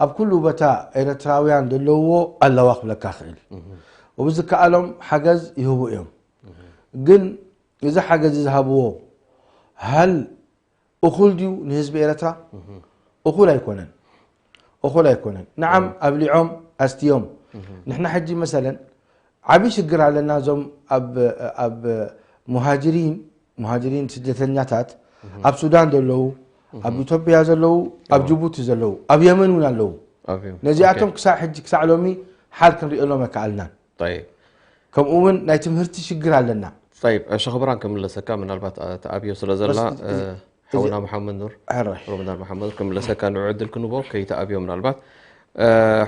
ኣብ ኩሉ ቦታ ኤርትራውያን ዘለውዎ ኣለዋ ክብለካ ክእል። ወብዝከኣሎም ሓገዝ ይህቡ እዮም። ግን እዚ ሓገዝ ዝሃብዎ ሃል እኹል ድዩ ንህዝቢ ኤርትራ? እኹል ኣይኮነን። እኹል ኣይኮነን። ንዓም ኣብሊዖም ኣስትዮም። ንሕና ሕጂ መሰለን ዓብዪ ሽግር ኣለና። እዞም ኣብ ኣብ ሙሃጅሪን ሙሃጅሪን ስደተኛታት ኣብ ሱዳን ዘለዉ፣ ኣብ ኢትዮጵያ ዘለዉ፣ ኣብ ጅቡቲ ዘለዉ፣ ኣብ የመን እውን ኣለዉ። ኣብዮም። ነዚኣቶም ክሳዕ ሕጂ ክሳዕ ሎሚ ሓል ክንሪኦሎም ኣይከኣልናን። ጠይብ። ከምኡ እውን ናይ ትምህርቲ ሽግር ኣለና። ጠይብ፣ ሸኽ ብራን ክምለሰካ ምናልባት ተኣብዮ ስለ ዘላ በስ እዚ- እዚ- ሓውና መሓመድ ኑር ሕራይ። ሮመዳን መሓመድ ክምለሰካ ንዑ ዕድል ክንቦ ከይተኣብዮ ምናልባት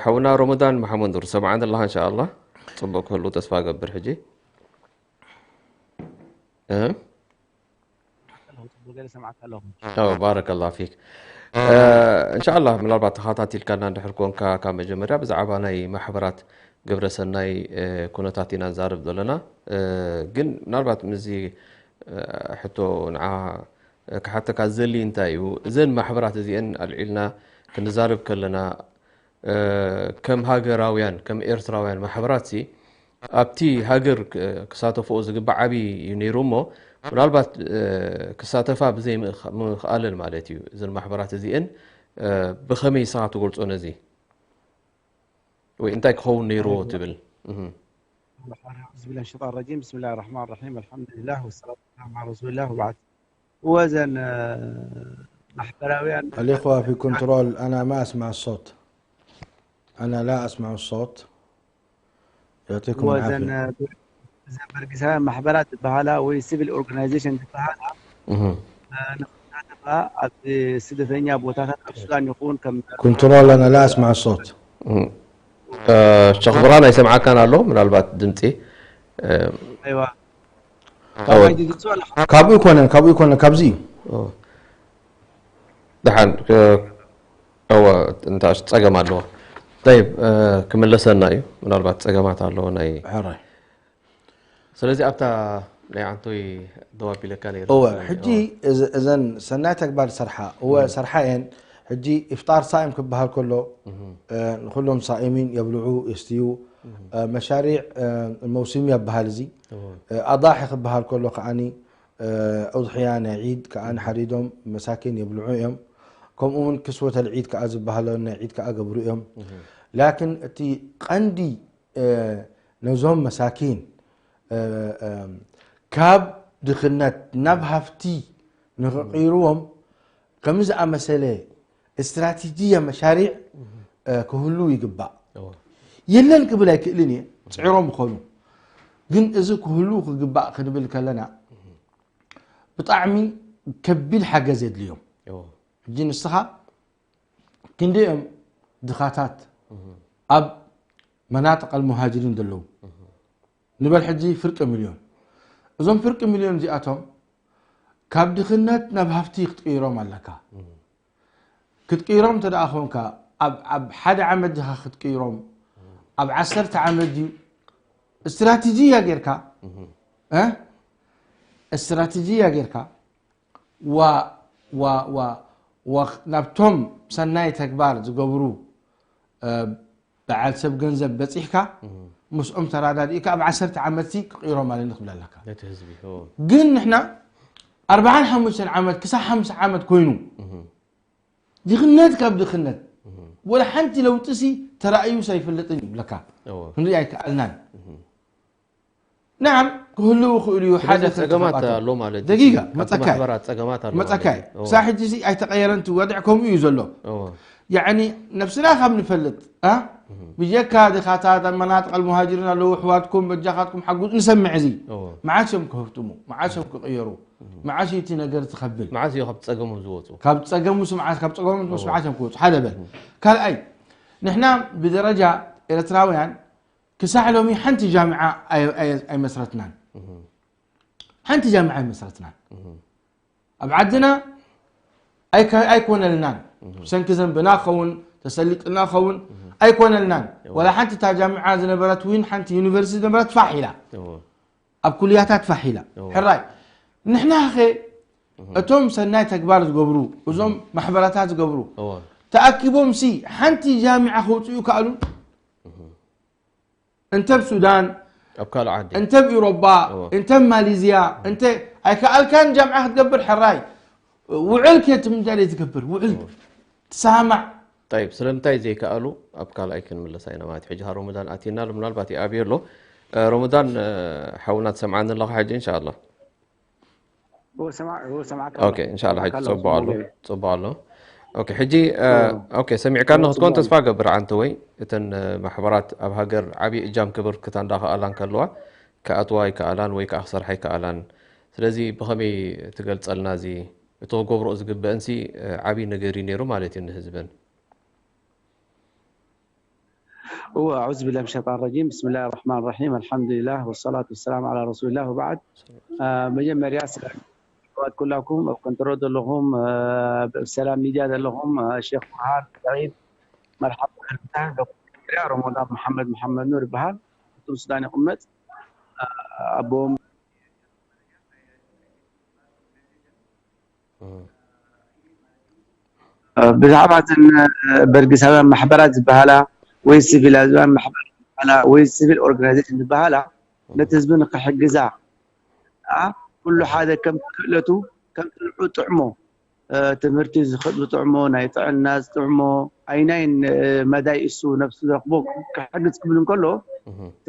ሓውና ሮመዳን መሓመድ ኑር ሰምዓን ኣለኻ እንሻ ኣላ። ፅቡቅ ክህሉ ተስፋ ገብር ሕጂ። ባረከ ላ ፊክ። እንሻ ኣላ ምናልባት ተኸታቲልካና እንድሕር ኮንካ ካብ መጀመርያ ብዛዕባ ናይ ማሕበራት ግብረሰናይ ኩነታት ኢና ንዛረብ ዘለና። ግን ምናልባት ምስዚ ሕቶ ንዓ ክሓተካ ዝደሊ እንታይ እዩ፣ እዘን ማሕበራት እዚአን ኣልዒልና ክንዛረብ ከለና ከም ሃገራውያን ከም ኤርትራውያን ማሕበራት ሲ ኣብቲ ሃገር ክሳተፍኦ ዝግባእ ዓብዪ እዩ ነይሩ እሞ ምናልባት ክሳተፋ ብዘይ ምኽኣለን ማለት እዩ። እዘን ማሕበራት እዚአን ብኸመይ ንስኻ ትገልጾ ነዚ? ወይ እንታይ ክኸውን ነይርዎ ትብል? أعوذ بالله من الشيطان الرجيم. بسم الله الرحمن الرحيم. الحمد لله والصلاة والسلام على رسول الله وبعد. وزن ማሕበራውያን الإخوة في كنترول، أنا ما أسمع الصوت. أنا لا أسمع الصوت. يعطيكم ወዘን العافية. ዘን በርጊሳውያን ማሕበራት ዝበሃላ ወይ ሲቪል ኦርጋናይዜሽን ዝበሃላ ንክሳተፋ ኣብ ስደተኛ ቦታታት ኣብ ሱዳን ይኹን ከም كنترول، أنا لا أسمع الصوت. ሸኽ ብርሃን ኣይሰምዓካን ኣሎ ምናልባት ድምፂ ኣይዋ ኣወ- ድምፂ ኣላ ካብኡ ይኮነን ካብኡ ይኮነን ካብዚ እዩ። ደሓን እወ እንታሽ ፀገም ኣለዎ። ጠይብ ክምለሰና እዩ ምናልባት ፀገማት ኣለዎ ናይ ሕራይ ስለዚ ኣብታ ናይ ዓንቶይ ደው ኣቢለካ ነይረ እወ ሕጂ እዚ- እዘን ሰናይ ተግባር ዝሰርሓ እወ ሰርሓ እየን። ሕጂ ኢፍጣር ሳኢም ክበሃል ከሎ እ፣ ንኩሎም ሳኢሚን የብልዑ የስትዩ። እ፣ መሻሪዕ እ፣ መውሲሚ ይበሃል እዚ። እ፣ ኣዳሒ ክበሃል ከሎ ከዓኒ እ፣ ኣውድሕያ ናይ ዒድ ከዓኒ ሓሪዶም መሳኪን የብልዑ እዮም። ከምኡ እውን ክስወተል ዒድ ከዓ ዝበሃሎ ናይ ዒድ ከዓ ገብሩ እዮም። ላኪን እቲ ቀንዲ ነዞም መሳኪን ካብ ድኽነት ናብ ሃፍቲ ንኽቕይርዎም ከምዝኣመሰለ ስትራቴጂያ መሻሪዕ ክህሉ ይግባእ። የለን ክብል ኣይክእልን እየ፣ ፅዒሮም ይኾኑ። ግን እዚ ክህሉ ክግባእ ክንብል ከለና ብጣዕሚ ከቢድ ሓገዝ የድልዮም። ሕጂ ንስኻ ክንደይ እዮም ድኻታት ኣብ መናጥቅ ኣልሙሃጅሪን ዘለዉ ንበል ሕጂ ፍርቂ ሚልዮን። እዞም ፍርቂ ሚልዮን እዚኣቶም ካብ ድኽነት ናብ ሃፍቲ ክትቅይሮም ኣለካ። ክትቅይሮም እንተ ደኣ ኾንካ ኣብ ኣብ ሓደ ዓመት ዲኻ ክትቅይሮም ኣብ ዓሰርተ ዓመት ድዩ? ስትራቴጂያ ጌርካ እ ስትራተጂያ ጌርካ ዋ ዋ ዋ ዋ ናብቶም ሰናይ ተግባር ዝገብሩ በዓል ሰብ ገንዘብ በፂሕካ ምስኦም ተራዳዲእካ ኣብ ዓሰርተ ዓመት ክቕይሮ ማለት ንክብል ኣለካ። ነቲ ህዝቢ ግን ንሕና ኣርባዓን ሓሙሽተን ዓመት ክሳብ ሓምሳ ዓመት ኮይኑ ድኽነት ካብ ድኽነት ወላ ሓንቲ ለውጢ ሲ ተራእዩ ኣይፈልጥን ይብለካ። ክንርኢ ኣይከኣልናን። ንዓም ክህልው ይኽእሉ እዩ። ሓደ ጸገማት ኣሎ ማለት እዩ። ደቂቃ ካብቲ መጸካ ማሕበራት ጸገማት ኣሎ ማለት መጸካ እዩ። እዎ። ክሳብ ሕጂ ሲ ኣይተቐየረን እቲ ወድዕ ከምኡ እዩ ዘሎ። እዎ። ያዕኒ ነብስና ካብ ንፈልጥ አ ብጀካ ድኻታት ኣብ መናጥቕ ኣልሙሃጅሪን ኣለዉ ኣሕዋትኩም በጃኻትኩም ሓግዙ ንሰምዕ እዚ እዎ። መዓስ እዮም ክህፍትሙ መዓስ እዮም ክቕየሩ መዓስ እዩ እቲ ነገር ዝኸብል መዓስ እዩ ካብ ጸገሞም ዝወፁ? ካብ ጸገሙ ስምዓት ካብ ጸገሙ ምስ መዓት እዮም ክወፁ ሓደ በል ካልኣይ ንሕና ብደረጃ ኤርትራውያን ክሳዕ ሎሚ ሓንቲ ጃምዓ ኣይ- ኣይ- ኣይመስረትናን ሓንቲ ጃምዓ ኣይመስረትናን ኣብ ዓድና ኣይከ- ኣይኮነልናን ብሰንኪ ዘንብና ኸውን ተሰሊጥና ኸውን ኣይኮነልናን ወላ ሓንቲ እታ ጃምዓ ዝነበረት ዊን ሓንቲ ዩኒቨርሲቲ ዝነበረት ፋሕ ኢላ እዎ። ኣብ ኩልያታት ፋሕ ኢላ እዎ። ሕራይ ንሕና ኸ እቶም ሰናይ ተግባር ዝገብሩ እዞም ማሕበራታት ዝገብሩ እዎ። ተኣኪቦም ሲ ሓንቲ ጃሚዓ ከውፅኡ ይከኣሉ እንተ ብ ሱዳን ኣብ ካልእ ዓዲ እንተ ብ ኢሮባ እዎ። እንተ ብ ማሊዝያ እንተ ኣይከኣልካን ጃምዓ ክትገብር ሕራይ ውዕል ከ ትምንታይ ትገብር ውዕል ትሰማማዕ طيب ስለምንታይ ዘይከኣሉ ኣብ ካልኣይ ክንምለሳ ኢና ማለት ሕጂ ሮመዳን ኣቲና ኣሎ ምናልባት ይኣብዮ ኣሎ እ፣ ሮመዳን እ፣ ሓውና ትሰምዓኒ ኣለኻ ሕጂ እንሻ ኣላ هو سمع هو سمعك ኦኬ እንሻ ኣላ ሕጂ سمعك ፅቡቅ ኣሎ الله. ፅቡቅ ኣሎ ኦኬ ሕጂ እ፣ ኦኬ ሰሚዕካኒ ክትኮን ተስፋ ገብር ዓንተ ወይ እተን እ፣ ማሕበራት ኣብ ሃገር ዓብዪ እጃም ክብርክታ እንዳኸኣላ እንከለዋ ክኣትዋ ይከኣላን ወይ ከዓ ክሰርሓ ይከኣላን ስለዚ ብኸመይ ትገልፀልና እዚ እቲ ክገብርኦ ዝግበእንሲ እ፣ ዓብዪ ነገር እዩ ነይሩ ማለት እዩ ንህዝበን هو أعوذ بالله من الشيطان الرجيم. بسم الله الرحمن الرحيم. الحمد لله والصلاة والسلام على رسول الله وبعد. آه، መጀመርያ ሰላም ኩላኩም ኣብ ኮንትሮል ዘለኹም ሰላም ሚድያ ዘለኹም ሼክ መሃር ሰዒድ መርሓባ ዶክተር ሮሞዳን መሓመድ መሓመድ ኑር ይበሃል። እቱም ሱዳን ይቕመጥ ኣቦም ብዛዕባ እተን በርግሳውያን ማሕበራት ዝበሃላ ወይ ሲቪላውያን ማሕበራት ዝበሃላ ወይ ሲቪል ኦርጋናይዜሽን ዝበሃላ ነቲ ህዝቢ ንክሕግዛ ከዓ ኩሉ ሓደ ከም ክእለቱ ከም ፅንዑ ጥዕሞ ትምህርቲ ዝጥዕሞ ናይ ጥዕና ዝጥዕሞ ኣይናይን መዳይ እሱ ነብሱ ዝረክቦ ክሕግዝ ክብል እንከሎ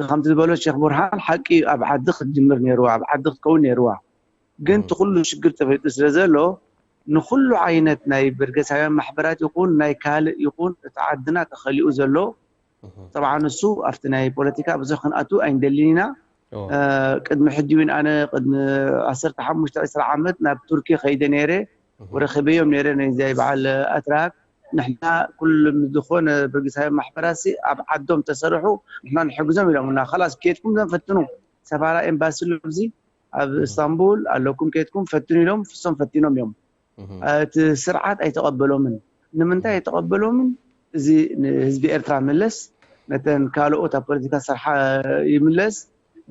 ከምቲ ዝበሎ ሼክ ቡርሃን ሓቂ እዩ ኣብ ዓዲ ክትጅምር ነይርዋ ኣብ ዓዲ ክትከውን ነይርዋ ግን እቲ ኩሉ ሽግር ተፈጢሩ ስለ ዘሎ ንኩሉ ዓይነት ናይ በርገሳውያን ማሕበራት ይኹን ናይ ካልእ ይኹን እቲ ዓድና ተኸሊኡ ዘሎ ጠብዓ ንሱ ኣብቲ ናይ ፖለቲካ ብዙሕ ክንኣቱ ኣይንደልን ኢና ቅድሚ ሕጂ እውን ኣነ ቅድሚ ዓሰርተ ሓሙሽተ ዕስራ ዓመት ናብ ቱርኪ ከይደ ነይረ ወረክበዮም ነይረ ነዚይ በዓል ኣትራክ ንሕና ኩሉ ዝኾነ በርገሳውያን ማሕበራት ኣብ ዓዶም ተሰርሑ ንሕና ንሕግዞም ኢሎምና ላስ ኬድኩም ዘንፈትኑ ሰፋራ ኤምባሲ ኣሎ ኣብዚ ኣብ እስታንቡል ኣለኩም ኬድኩም ፈትኑ ኢሎም ፍሶም ፈቲኖም እዮም እቲ ስርዓት ኣይተቐበሎምን ንምንታይ ኣይተቐበሎምን እዚ ንህዝቢ ኤርትራ ምለስ ነተን ካልኦት ኣብ ፖለቲካ ስርሓ ይምለስ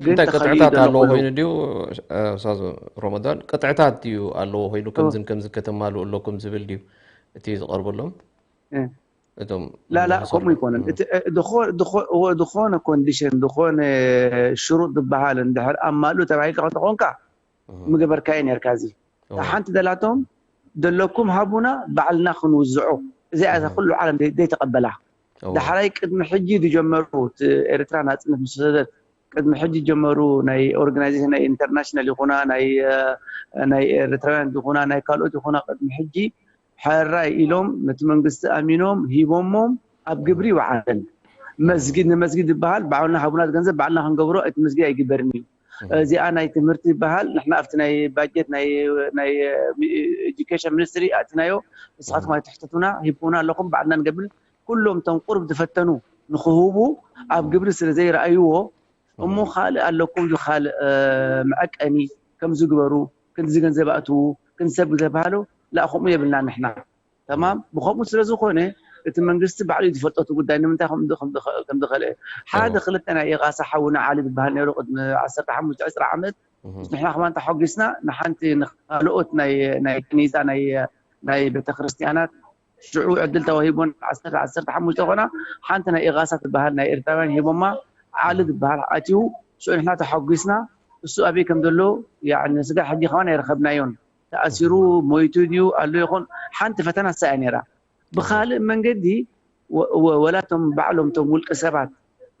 ግን እንታይ ተኸሊኡ ቅጥዕታት ዘሎ ኣለዎ ኩሉ ኮይኑ ድዩ ኡስታዝ ሮመዳን ቅጥዕታት ድዩ ኣለዎ ኮይኑ ከምዝን ከምዚ ከተማልኡ ኣለኩም ዝብል ድዩ እቲ ዝቐርበሎም እ። እቶም ላላ ዝሰርሑ- ከምኡ ይኮነን እቲ እ፣ ድኾ- ድኾ- እዎ፣ ዝኾነ ኮንዲሽን ዝኾነ ሽሩጥ ዝበሃል እንድሕር ኣማልኡ ተባሂልካ ከተኾንካ ምገበርካዮ ነርካ እዚ እዎ፣ ሓንቲ ደላቶም ደለኩም ሃቡና ባዕልና ክንውዝዖ እዚኣ እዛ ኩሉ ዓለም ዘይ- ዘይተቐበላ እዎ፣ ዳሕራይ ቅድሚ ሕጂ ዝጀመሩ እቲ ኤርትራ ናፅነት ምስ ወሰደት ቅድሚ ሕጂ ጀመሩ ናይ ኦርጋናይዜሽን ናይ ኢንተርናሽናል ይኹና ናይ እ፣ ናይ ኤርትራውያን ይኹና ናይ ካልኦት ይኹና ቅድሚ ሕጂ ሕራይ ኢሎም ነቲ መንግስቲ ኣሚኖም ሂቦሞም ኣብ ግብሪ ይወዓለን መስጊድ ንመስጊድ ዝበሃል ባዕልና ሃቡና ገንዘብ ባዕልና ክንገብሮ እቲ መስጊድ ኣይግበርን እዩ እዚኣ ናይ ትምህርቲ ይበሃል ንሕና ኣብቲ ናይ ባጀት ናይ ናይ ኤጁኬሽን ሚኒስትሪ ኣእትናዮ ንስኻትኩም ኣይትሕተቱና ሂብኩና ኣለኹም ባዕልና ንገብር ኩሎም እቶም ቁርብ ዝፈተኑ ንክህቡ ኣብ ግብሪ ስለ ዘይረኣይዎ እሞ ካልእ ኣለኩም ዩ ካልእ መዐቀኒ ከምዚ ግበሩ ክንዚ ገንዘብ ኣእትዉ ክንሰብ ዝተባሃሉ ላ ከምኡ የብልና ንሕና ተማም ብከምኡ ስለ ዝኾነ እቲ መንግስቲ ባዕሉ እዩ ዝፈልጦ እቲ ጉዳይ ንምንታይ ከም ከም ዝኸልአ ሓደ ክልተ ናይ ኢቃሳ ሓውና ዓሊ ዝበሃል ነይሩ ቅድሚ ዓሰርተ ሓሙሽተ ዕስራ ዓመት ንሕና ከማን ተሓጒስና ንሓንቲ ንካልኦት ናይ ናይ ከኒዛ ናይ ናይ ቤተክርስትያናት ሽዑ ዕድል ተዋሂቦን ዓሰርተ ዓሰርተ ሓሙሽተ ኮና ሓንቲ ናይ ኢጋሳ ትበሃል ናይ ኤርትራውያን ሂቦማ ዓሊ ዝበሃል ኣትዩ ሽዑ ንሕና ተሓጒስና እሱ ኣበይ ከም ዘሎ ያኒ ስጋ ሕጂ ከማን ኣይረኸብናዮን ተኣሲሩ ሞይቱ ድዩ ኣሎ ይኾን ሓንቲ ፈተና ሳያ ነይራ ብኻልእ መንገዲ ወላቶም ባዕሎም ቶም ውልቂ ሰባት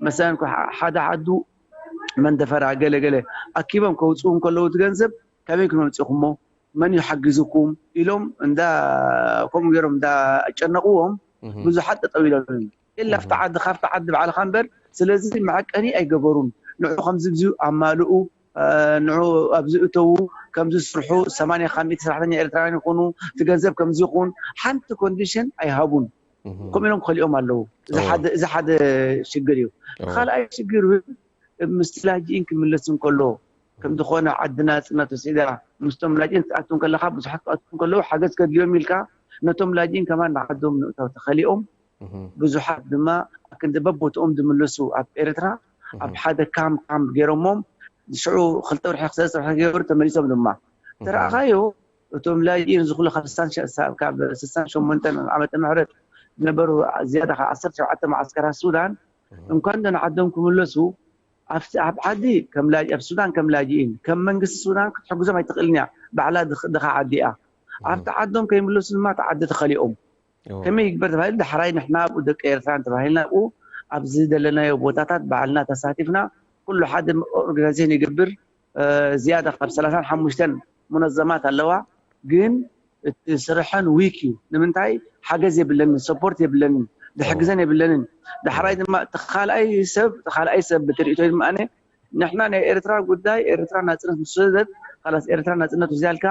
መሰለን ሓደ ዓዱ መንደፈራ ገለ ገለ ኣኪቦም ከውፅኡ እንከለዉ እቲ ገንዘብ ካበይ ክመምፅኹሞ መን እዩ ሓጊዙኩም ኢሎም እንዳ ከምኡ ገይሮም እንዳ ኣጨነቅዎም ብዙሓት ጠጠው ኢሎም ኢላ ኣብቲ ዓዲ ካብቲ ዓዲ ባዕልካ እምበር ስለዚ መዐቀኒ ኣይገበሩን ንዑ ከምዚ ብዚ ኣማልኡ ንዑ ኣብዚ እተዉ ከምዚ ስርሑ ሰማንያ ካብ ሚእቲ ሰራሕተኛ ኤርትራውያን ይኹኑ እቲ ገንዘብ ከምዚ ይኹን ሓንቲ ኮንዲሽን ኣይሃቡን ከምኡ ኢሎም ክኸሊኦም ኣለዉ እዚ ሓደ ሽግር እዩ ካልኣይ ሽግር እውን ምስቲ ላጅኢን ክምለስ እንከሎ ከም ዝኾነ ዓዲ ናጽነት ወሲዳ ምስቶም ላጅኢን ክትኣቱ እንከለኻ ብዙሓት ክኣቱ እንከለዉ ሓገዝ ከድልዮም ኢልካ ነቶም ላጅኢን ከማን ንዓዶም ንእታው ተኸሊኦም ብዙሓት ድማ ክንዲ በቦትኦም ዝምለሱ ኣብ ኤርትራ ኣብ ሓደ ካምፕ ካምፕ ገይሮሞም ሽዑ ክልተ ወርሒ ክሰለስተ ወርሒ ገይሩ ተመሊሶም ድማ ተረኣኻዮ እቶም ላጅኢን ዝኽሉ ካብ ስሳን ሸሞንተን ዓመተ ምሕረት ዝነበሩ ዝያዳ ካብ ዓሰርተ ሸውዓተ መዓስከራት ሱዳን እንኳን ደን ዓዶም ክምለሱ ኣብቲ ኣብ ዓዲ ከም ላጅ ኣብ ሱዳን ከም ላጅኢን ከም መንግስቲ ሱዳን ክትሕግዞም ኣይትኽእልን እያ ባዕላ ድኻ ዓዲ እያ ኣብቲ ዓዶም ከይምለሱ ድማ እቲ ዓዲ ተኸሊኦም ከመይ ይግበር ተባሂሉ ዳሕራይ ንሕና ኣብኡ ደቂ ኤርትራ ተባሂልና ኣብኡ ኣብዚ ዘለናዮ ቦታታት ባዕልና ተሳቲፍና ኩሉ ሓደ ኦርጋናይዜሽን ይገብር ዝያዳ ካብ ሰላሳን ሓሙሽተን ሙነዘማት ኣለዋ ግን እቲ ስርሐን ዊክ እዩ ንምንታይ ሓገዝ የብለንን ሰፖርት የብለንን ዝሕግዘን የብለንን ዳሕራይ ድማ እቲ ካልኣይ ሰብ እቲ ካልኣይ ሰብ ብትርኢቶ ድማ ኣነ ንሕና ናይ ኤርትራ ጉዳይ ኤርትራ ናፅነት ምስ ወሰደት ካላስ ኤርትራ ናፅነት ወሲዳልካ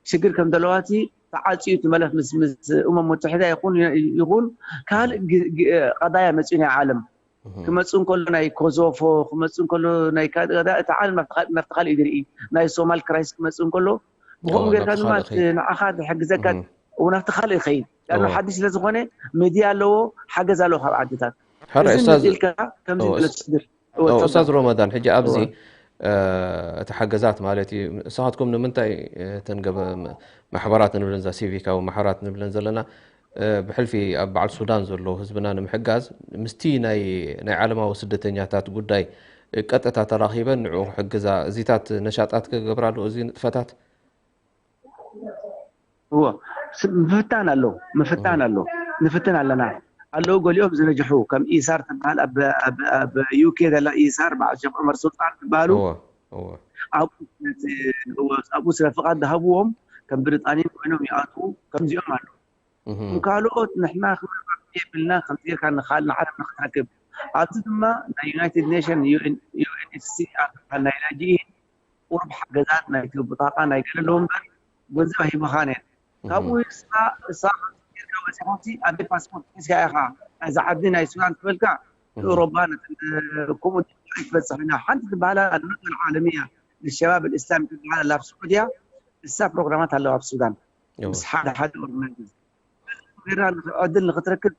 ሽግር ከም ዘለዋ እቲ ተዓፅዩ እቲ መለፍ ምስ ምስ እመም ሙትሕዳ ይኹን ይኹን ካልእ ቀዳያ መፅኡ ናይ ዓለም ክመፅእ እንከሎ ናይ ኮዞፎ ክመፅእ እንከሎ ናይ ቀዳያ እቲ ዓለም ናብቲ ካልእ እዩ ዝርኢ ናይ ሶማል ክራይስ ክመፅእ እንከሎ ብከምኡ ጌርካ ድማ ንዓኻ ዝሕግዘካ እውን ኣብቲ ካልእ ይኸይድ ዳሎ ሓድሽ ስለ ዝኾነ ሚድያ ኣለዎ ሓገዝ ኣለዎ ካብ ዓድታት እዚ ምፅእ ኢልካ ከምዚ ዝበለ ሽግር ኡስታዝ ሮመዳን ሕጂ ኣብዚ እቲ ሓገዛት ማለት እዩ ንስኻትኩም ንምንታይ እተን ማሕበራት ንብለን እዛ ሲቪካዊ ማሕበራት ንብለን ዘለና ብሕልፊ ኣብ በዓል ሱዳን ዘሎ ህዝብና ንምሕጋዝ ምስቲ ናይ ናይ ዓለማዊ ስደተኛታት ጉዳይ ቀጥታ ተራኺበን ንዕኡ ክሕግዛ እዚታት ነሻጣት ክገብራሉ እዚ ንጥፈታት እዎ ምፍታን ኣሎ ምፍታን ኣሎ ንፍትን ኣለና ኣለዉ ገሊኦም ዝነጅሑ ከም ኢሳር ትበሃል ኣብ ዩኬ ዘላ ኢሳር በዓል ሸክ ዑመር ሱልጣን ትበሃሉ ኣብኡ ስለ ፍቓድ ዝሃብዎም ከም ብሪጣንያ ኮይኖም ይኣትዉ ከምዚኦም ኣለዉ ካልኦት ንሕና ክመርባዕ የብልና ከምዚ ጌርካ ንኻል ንዓለም ንክትረክብ ኣብዚ ድማ ናይ ዩናይትድ ኔሽን ዩኤንኤችሲኣር ናይ ላጂኢን ቁሩብ ሓገዛት ናይቲ ብጣቃ ናይ ገለ ኣለዎ እምበር ገንዘብ ኣይህብኻን እየን ካብኡ ንስኻ እሳ ጌርካ ወፂኻሲ ኣበይ ፓስፖርት ሒዝካ ኢኻ ናይዚ ዓዲ ናይ ሱዳን ትበልካ ንእውሮባ ከምኡ ኣይትበፅሕ ኢና ሓንቲ ትበሃላ ኣሎት ዓለምያ ልሸባብ ልእስላም ትበሃል ኣላ ኣብ ስዑድያ እሳ ፕሮግራማት ኣለዋ ኣብ ሱዳን ምስ ሓደ ሓደ ኦርጋናይዝ ጌርና ዕድል ንክትረክብ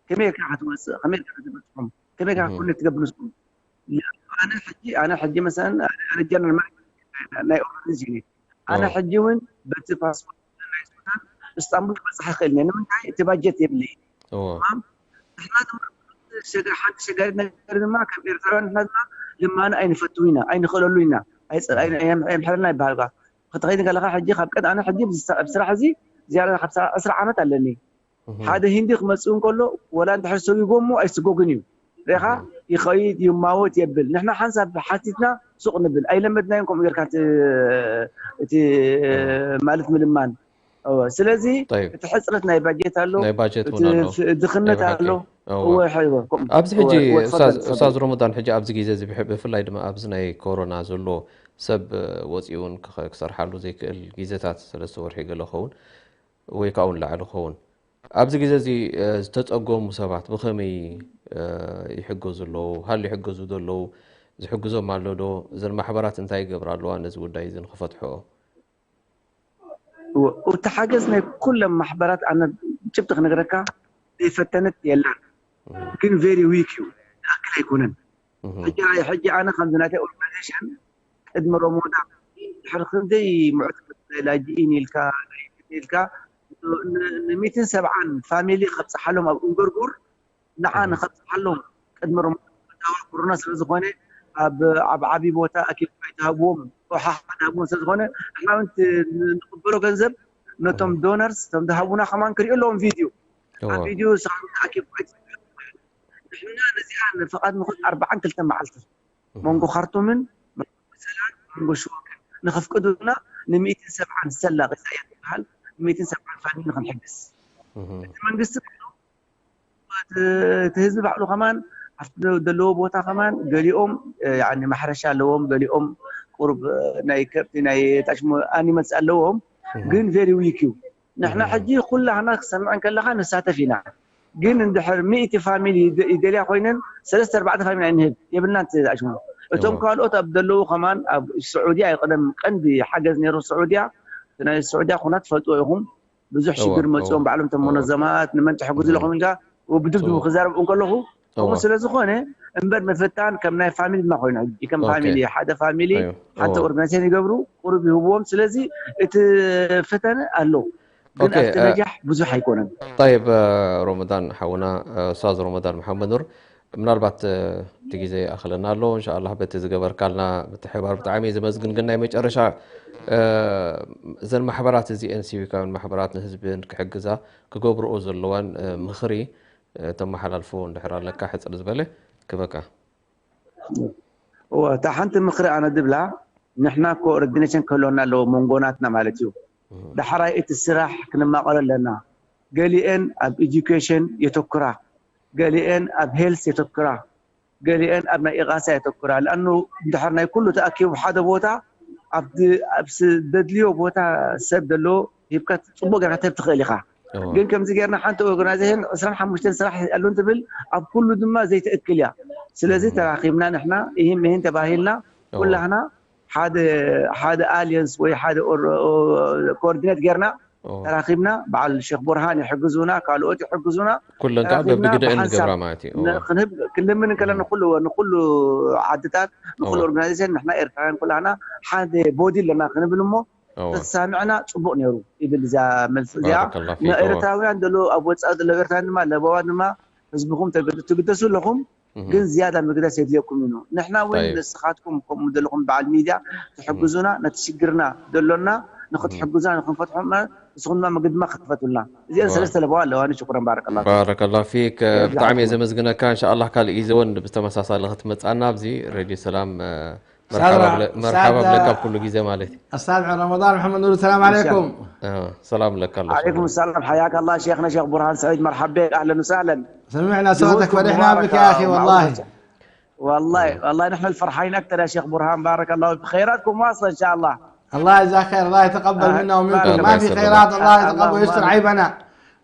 ከመይ ጌርካ ክትወፅእ ከመይ ጌርካ ክትበፅሖም ከመይ ጌርካ ኮኔክት ትገብር ንስኩም ኣነ ሕጂ ኣነ ሕጂ መሰለን ኣነ ጀነራል ናይ ኦርጋናይዜሽን ኣነ ሕጂ እውን በቲ ፓስፖርት ናይ ሱዳን እስጣንቡል ክበፅሕ ይኽእል እየ ንምንታይ እቲ ባጀት የብለይ ንሕና ድማ ሓንቲ ሸጋሪት ነገር ድማ ከም ኤርትራውያን ንሕና ድማ ልማነ ኣይንፈትው ኢና ኣይንኽእለሉ ኢና ኣይምሕረልና ይበሃል ክትኸይድ ከለካ ሕጂ ካብ ቀን ኣነ ሕጂ ኣብ ስራሕ እዚ ዝያዳ ካብ ዕስራ ዓመት ኣለኒ ሓደ ሂንዲ ክመፅእ እንከሎ ወላ እንድሕር ሰብ ይጎሞ ኣይስጎግን እዩ ሪኻ ይኸይድ ይማወት የብል ንሕና ሓንሳብ ሓቲትና ሱቕ ንብል ኣይለመድናዮም ከምኡ ጌርካ እቲ ማለት ምልማን ስለዚ እቲ ሕፅረት ናይ ባጀት ኣሎ ድኽነት ኣሎ ኣብዚ ሕጂ ኡስታዝ ሮመዳን ሕጂ ኣብዚ ግዜ እዚ ብፍላይ ድማ ኣብዚ ናይ ኮሮና ዘሎ ሰብ ወፂኡ እውን ክሰርሓሉ ዘይክእል ግዜታት ሰለስተ ወርሒ ገለ ኸውን ወይ ካብኡ ንላዕሊ ኸውን ኣብዚ ግዜ እዚ ዝተፀገሙ ሰባት ብኸመይ ይሕገዙ ኣለዉ ሃሉ ይሕገዙ ዘለዉ ዝሕግዞም ኣሎ ዶ እዘን ማሕበራት እንታይ ይገብራ ኣለዋ ነዚ ጉዳይ እዚ ንክፈትሕኦ እቲ ሓገዝ ናይ ኩለን ማሕበራት ኣነ ጭብጢ ክነግረካ ዘይፈተነት የላን ግን ቨሪ ዊክ እዩ ዝኣክል ኣይኮነን ሕጂ ኣነ ከምዚ ናተይ ኦርጋናይዜሽን ቅድሚ ሮሞዳን ድሕሪ ክንደይ ምዑት ናይ ላጅኢን ኢልካ ኢልካ ንሚትን ሰብዓን ፋሚሊ ከብፅሓሎም ኣብ እንጉርጉር ንዓ ንኸብፅሓሎም ቅድሚ ሮሞዳን ኮሮና ስለ ዝኾነ ኣብ ዓቢ ቦታ ኣኪብ ኣይትሃብዎም፣ ኦሓ ኣይትሃብዎም ስለ ዝኾነ ንሕና እውን ንቕበሎ ገንዘብ ነቶም ዶነርስ እቶም ዝሃቡና ከማን ክሪኡ ኣለዎም ቪድዮ ኣብ ቪድዮ ኣኪብ ንሕና ነዚኣ ንፍቓድ ንኹን ኣርባዓን ክልተ መዓልቲ መንጎ ካርቱምን ሰላም መንጎ ሽወክን ንኸፍቅዱና ንሚእትን ሰብዓን ሰላ ገዛ እያ ትበሃል ንሚእትን ሰብዓን ፋሚሊ ንኽንሕግዝ እቲ መንግስቲ እቲ ህዝቢ ባዕሉ ከማን ኣብቲ ዘለዎ ቦታ ከማን ገሊኦም ማሕረሻ ኣለዎም ገሊኦም ቁሩብ ናይ ከብቲ ናይ ታሽሞ ኣኒመልስ ኣለዎም ግን ቨሪ ዊክ እዩ ንሕና ሕጂ ኩላህና ክሰምዐን ከለኻ ንሳተፍ ኢና ግን እንድሕር ሚእቲ ፋሚሊ ይደልያ ኮይነን ሰለስተ ኣርባዕተ ፋሚሊ ኣይንህብ የብልና ኣሽሙ እቶም ካልኦት ኣብ ዘለዉ ከማን ኣብ ስዑድያ ይቀደም ቀንዲ ሓገዝ ነይሩ ስዑድያ ናይ ስዑድያ ኩና ትፈልጥዎ ኢኹም ብዙሕ ሽግር መፅኦም ባዕሎም ተመነዘማት ንመን ትሕግዙ ኣለኹም ኢልካ ብድብድቡ ክዛረብ እንከለኹ ከምኡ ስለ ዝኾነ እምበር ምፍታን ከም ናይ ፋሚሊ ድማ ኮይኑ ሕጂ ከም ፋሚሊ ሓደ ፋሚሊ ሓንቲ ኦርጋናይዜሽን ይገብሩ ቁሩብ ይህብዎም ስለዚ እቲ ፈተነ ኣሎ ግን ኣብቲ ነጃሕ ብዙሕ ኣይኮነን طيب ሮመዳን ሓውና ኡስታዝ ሮመዳን መሓመድ ኑር ምናልባት እቲ ግዜ ኣኽለና ኣሎ እንሻ ኣላህ በቲ ዝገበርካልና ምትሕባር ብጣዕሚ እየ ዘመስግን ግን ናይ መጨረሻ እዘን ማሕበራት እዚአን ሲቪካውያን ማሕበራት ንህዝብን ክሕግዛ ክገብርኦ ዘለዋን ምኽሪ ተመሓላልፎ እንድሕር ኣለካ ሕፅር ዝበለ ክበካ እወ እታ ሓንቲ ምኽሪ ኣነ ዝብላ ንሕና ኮኦርዲኔሽን ክህልወና ኣለዎ መንጎናትና ማለት እዩ ዳሕራይ እቲ ስራሕ ክንማቐሎ ኣለና ገሊአን ኣብ education የተኩራ ገሊአን ኣብ health የተኩራ ገሊአን ኣብ ናይ ኢቓሳ የተኩራ ለኣኑ እንድሕር ናይ ኩሉ ተኣኪቡ ሓደ ቦታ ኣብቲ ኣብሲ ዘድልዮ ቦታ ሰብ ዘለዎ ሂብካ ፅቡቅ ጌርካ ትህብ ትኽእል ኢኻ ግን ከምዚ ጌርና ሓንቲ ኦርጋናይዜሽን ዕስራን ሓሙሽተን ስራሕ ኣሎ እንትብል ኣብ ኩሉ ድማ ዘይትእክል እያ ስለዚ ተራኺብና ንሕና ይህን ምሂን ተባሂልና ኩላህና ሓደ ሓደ ኣሊየንስ ወይ ሓደ ኮኦርዲኔት ጌርና ተራኺብና በዓል ሼክ ቡርሃን ይሕግዙና ካልኦት ይሕግዙና ኩለን ከዓ በብግደአን ንገብራ ማለት እዩ ክንህብ ክንልምን እንከለና ኩሉ ንኩሉ ዓድታት ንኩሉ ኦርጋናይዜሽን ንሕና ኤርትራውያን ኩላህና ሓደ ቦዲ ኣለና ክንብል እሞ ተሳምዕና ፅቡቅ ነይሩ ይብል እዛ መልሲ እዚኣ ንኤርትራውያን ዘሎ ኣብ ወፃኢ ዘሎ ኤርትራውያን ድማ ለበዋ ድማ ህዝብኹም ትግደሱ ኣለኹም ግን ዝያዳ ምግዳስ የድልየኩም እዩ ንሕና እውን ንስኻትኩም ከምኡ ዘለኹም በዓል ሚድያ ትሕግዙና ነቲ ሽግርና ዘሎና ንክትሕግዙና ንክንፈትሖ ንስኹም ድማ መገዲ ድማ ክትፈቱልና እዚአን ሰለስተ ለበዋ ኣለዋ ሽኩረን ባረከላ ባረከላ ፊክ ብጣዕሚ እየ ዘመስግነካ እንሻ ኣላህ ካልእ ግዜ እውን ብተመሳሳሊ ክትመፃና ኣብዚ ሬድዮ ሰላም መርሓባ ብለካ ኣብ ኩሉ ግዜ ማለት እዩ أستاذ رمضان محمد نور السلام عليكم ሰላም ለካ ኣሎ عليكم السلام حياك الله شيخنا شيخ برهان سعيد مرحبا بك اهلا وسهلا سمعنا صوتك فرحنا بك يا اخي والله والله والله نحن الفرحانين اكثر يا شيخ برهان بارك الله فيك خيراتكم واصله ان شاء الله الله يجزاك خير الله يتقبل منا ومنكم ما في خيرات الله يتقبل ويستر عيبنا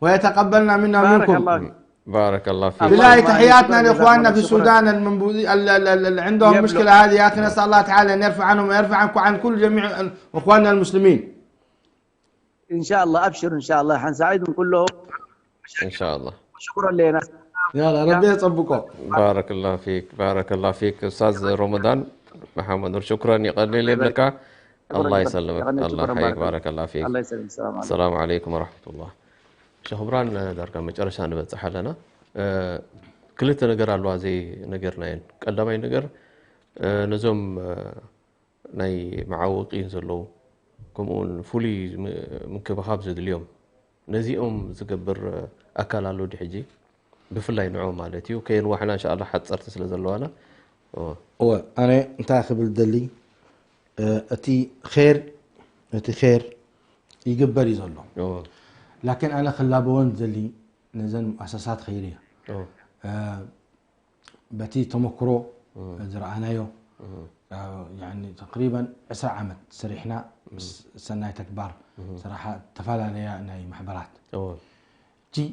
ويتقبلنا منا ومنكم بارك الله فيك بالله تحياتنا لاخواننا في السودان المنبوذين اللي عندهم مشكله هذه يا اخي نسال الله تعالى ان يرفع عنهم ويرفع عنكم عن كل جميع اخواننا المسلمين ان شاء الله ابشر ان شاء الله حنساعدهم كلهم ان شاء الله شكرا لنا يلا ربي يطبقه بارك الله فيك بارك الله فيك استاذ رمضان محمد نور شكرا يقلل لك الله يسلمك الله يحييك بارك الله فيك الله يسلمك السلام عليكم السلام عليكم ورحمه الله ሸኽ ብራን ዳርጋ መጨረሻ ንበፅሕ ኣለና ክልተ ነገር ኣለዋ ዘይነገርናየን ቀዳማይ ነገር ነዞም ናይ መዓወቂ ዘለዉ ከምኡውን ፍሉይ ምክብኻብ ዘድልዮም ነዚኦም ዝገብር ኣካል ኣሎ ድሕጂ ብፍላይ ንዑ ማለት እዩ ከየንዋሕና እንሻ ሓፀርቲ ስለ ዘለዋና እወ ኣነ እንታይ ክብል ደሊ እቲ ር እቲ ር ይግበር እዩ ዘሎ ላኪን ኣነ ክላበወን ደሊ ነዘን ሙኣሰሳት ኸይር እየ በቲ ተመክሮ ዝረኣናዮ ተቅሪበን ዕስራ ዓመት ሰሪሕና ምስ ሰናይ ተግባር ሰራሓ ዝተፈላለያ ናይ ማሕበራት እቲ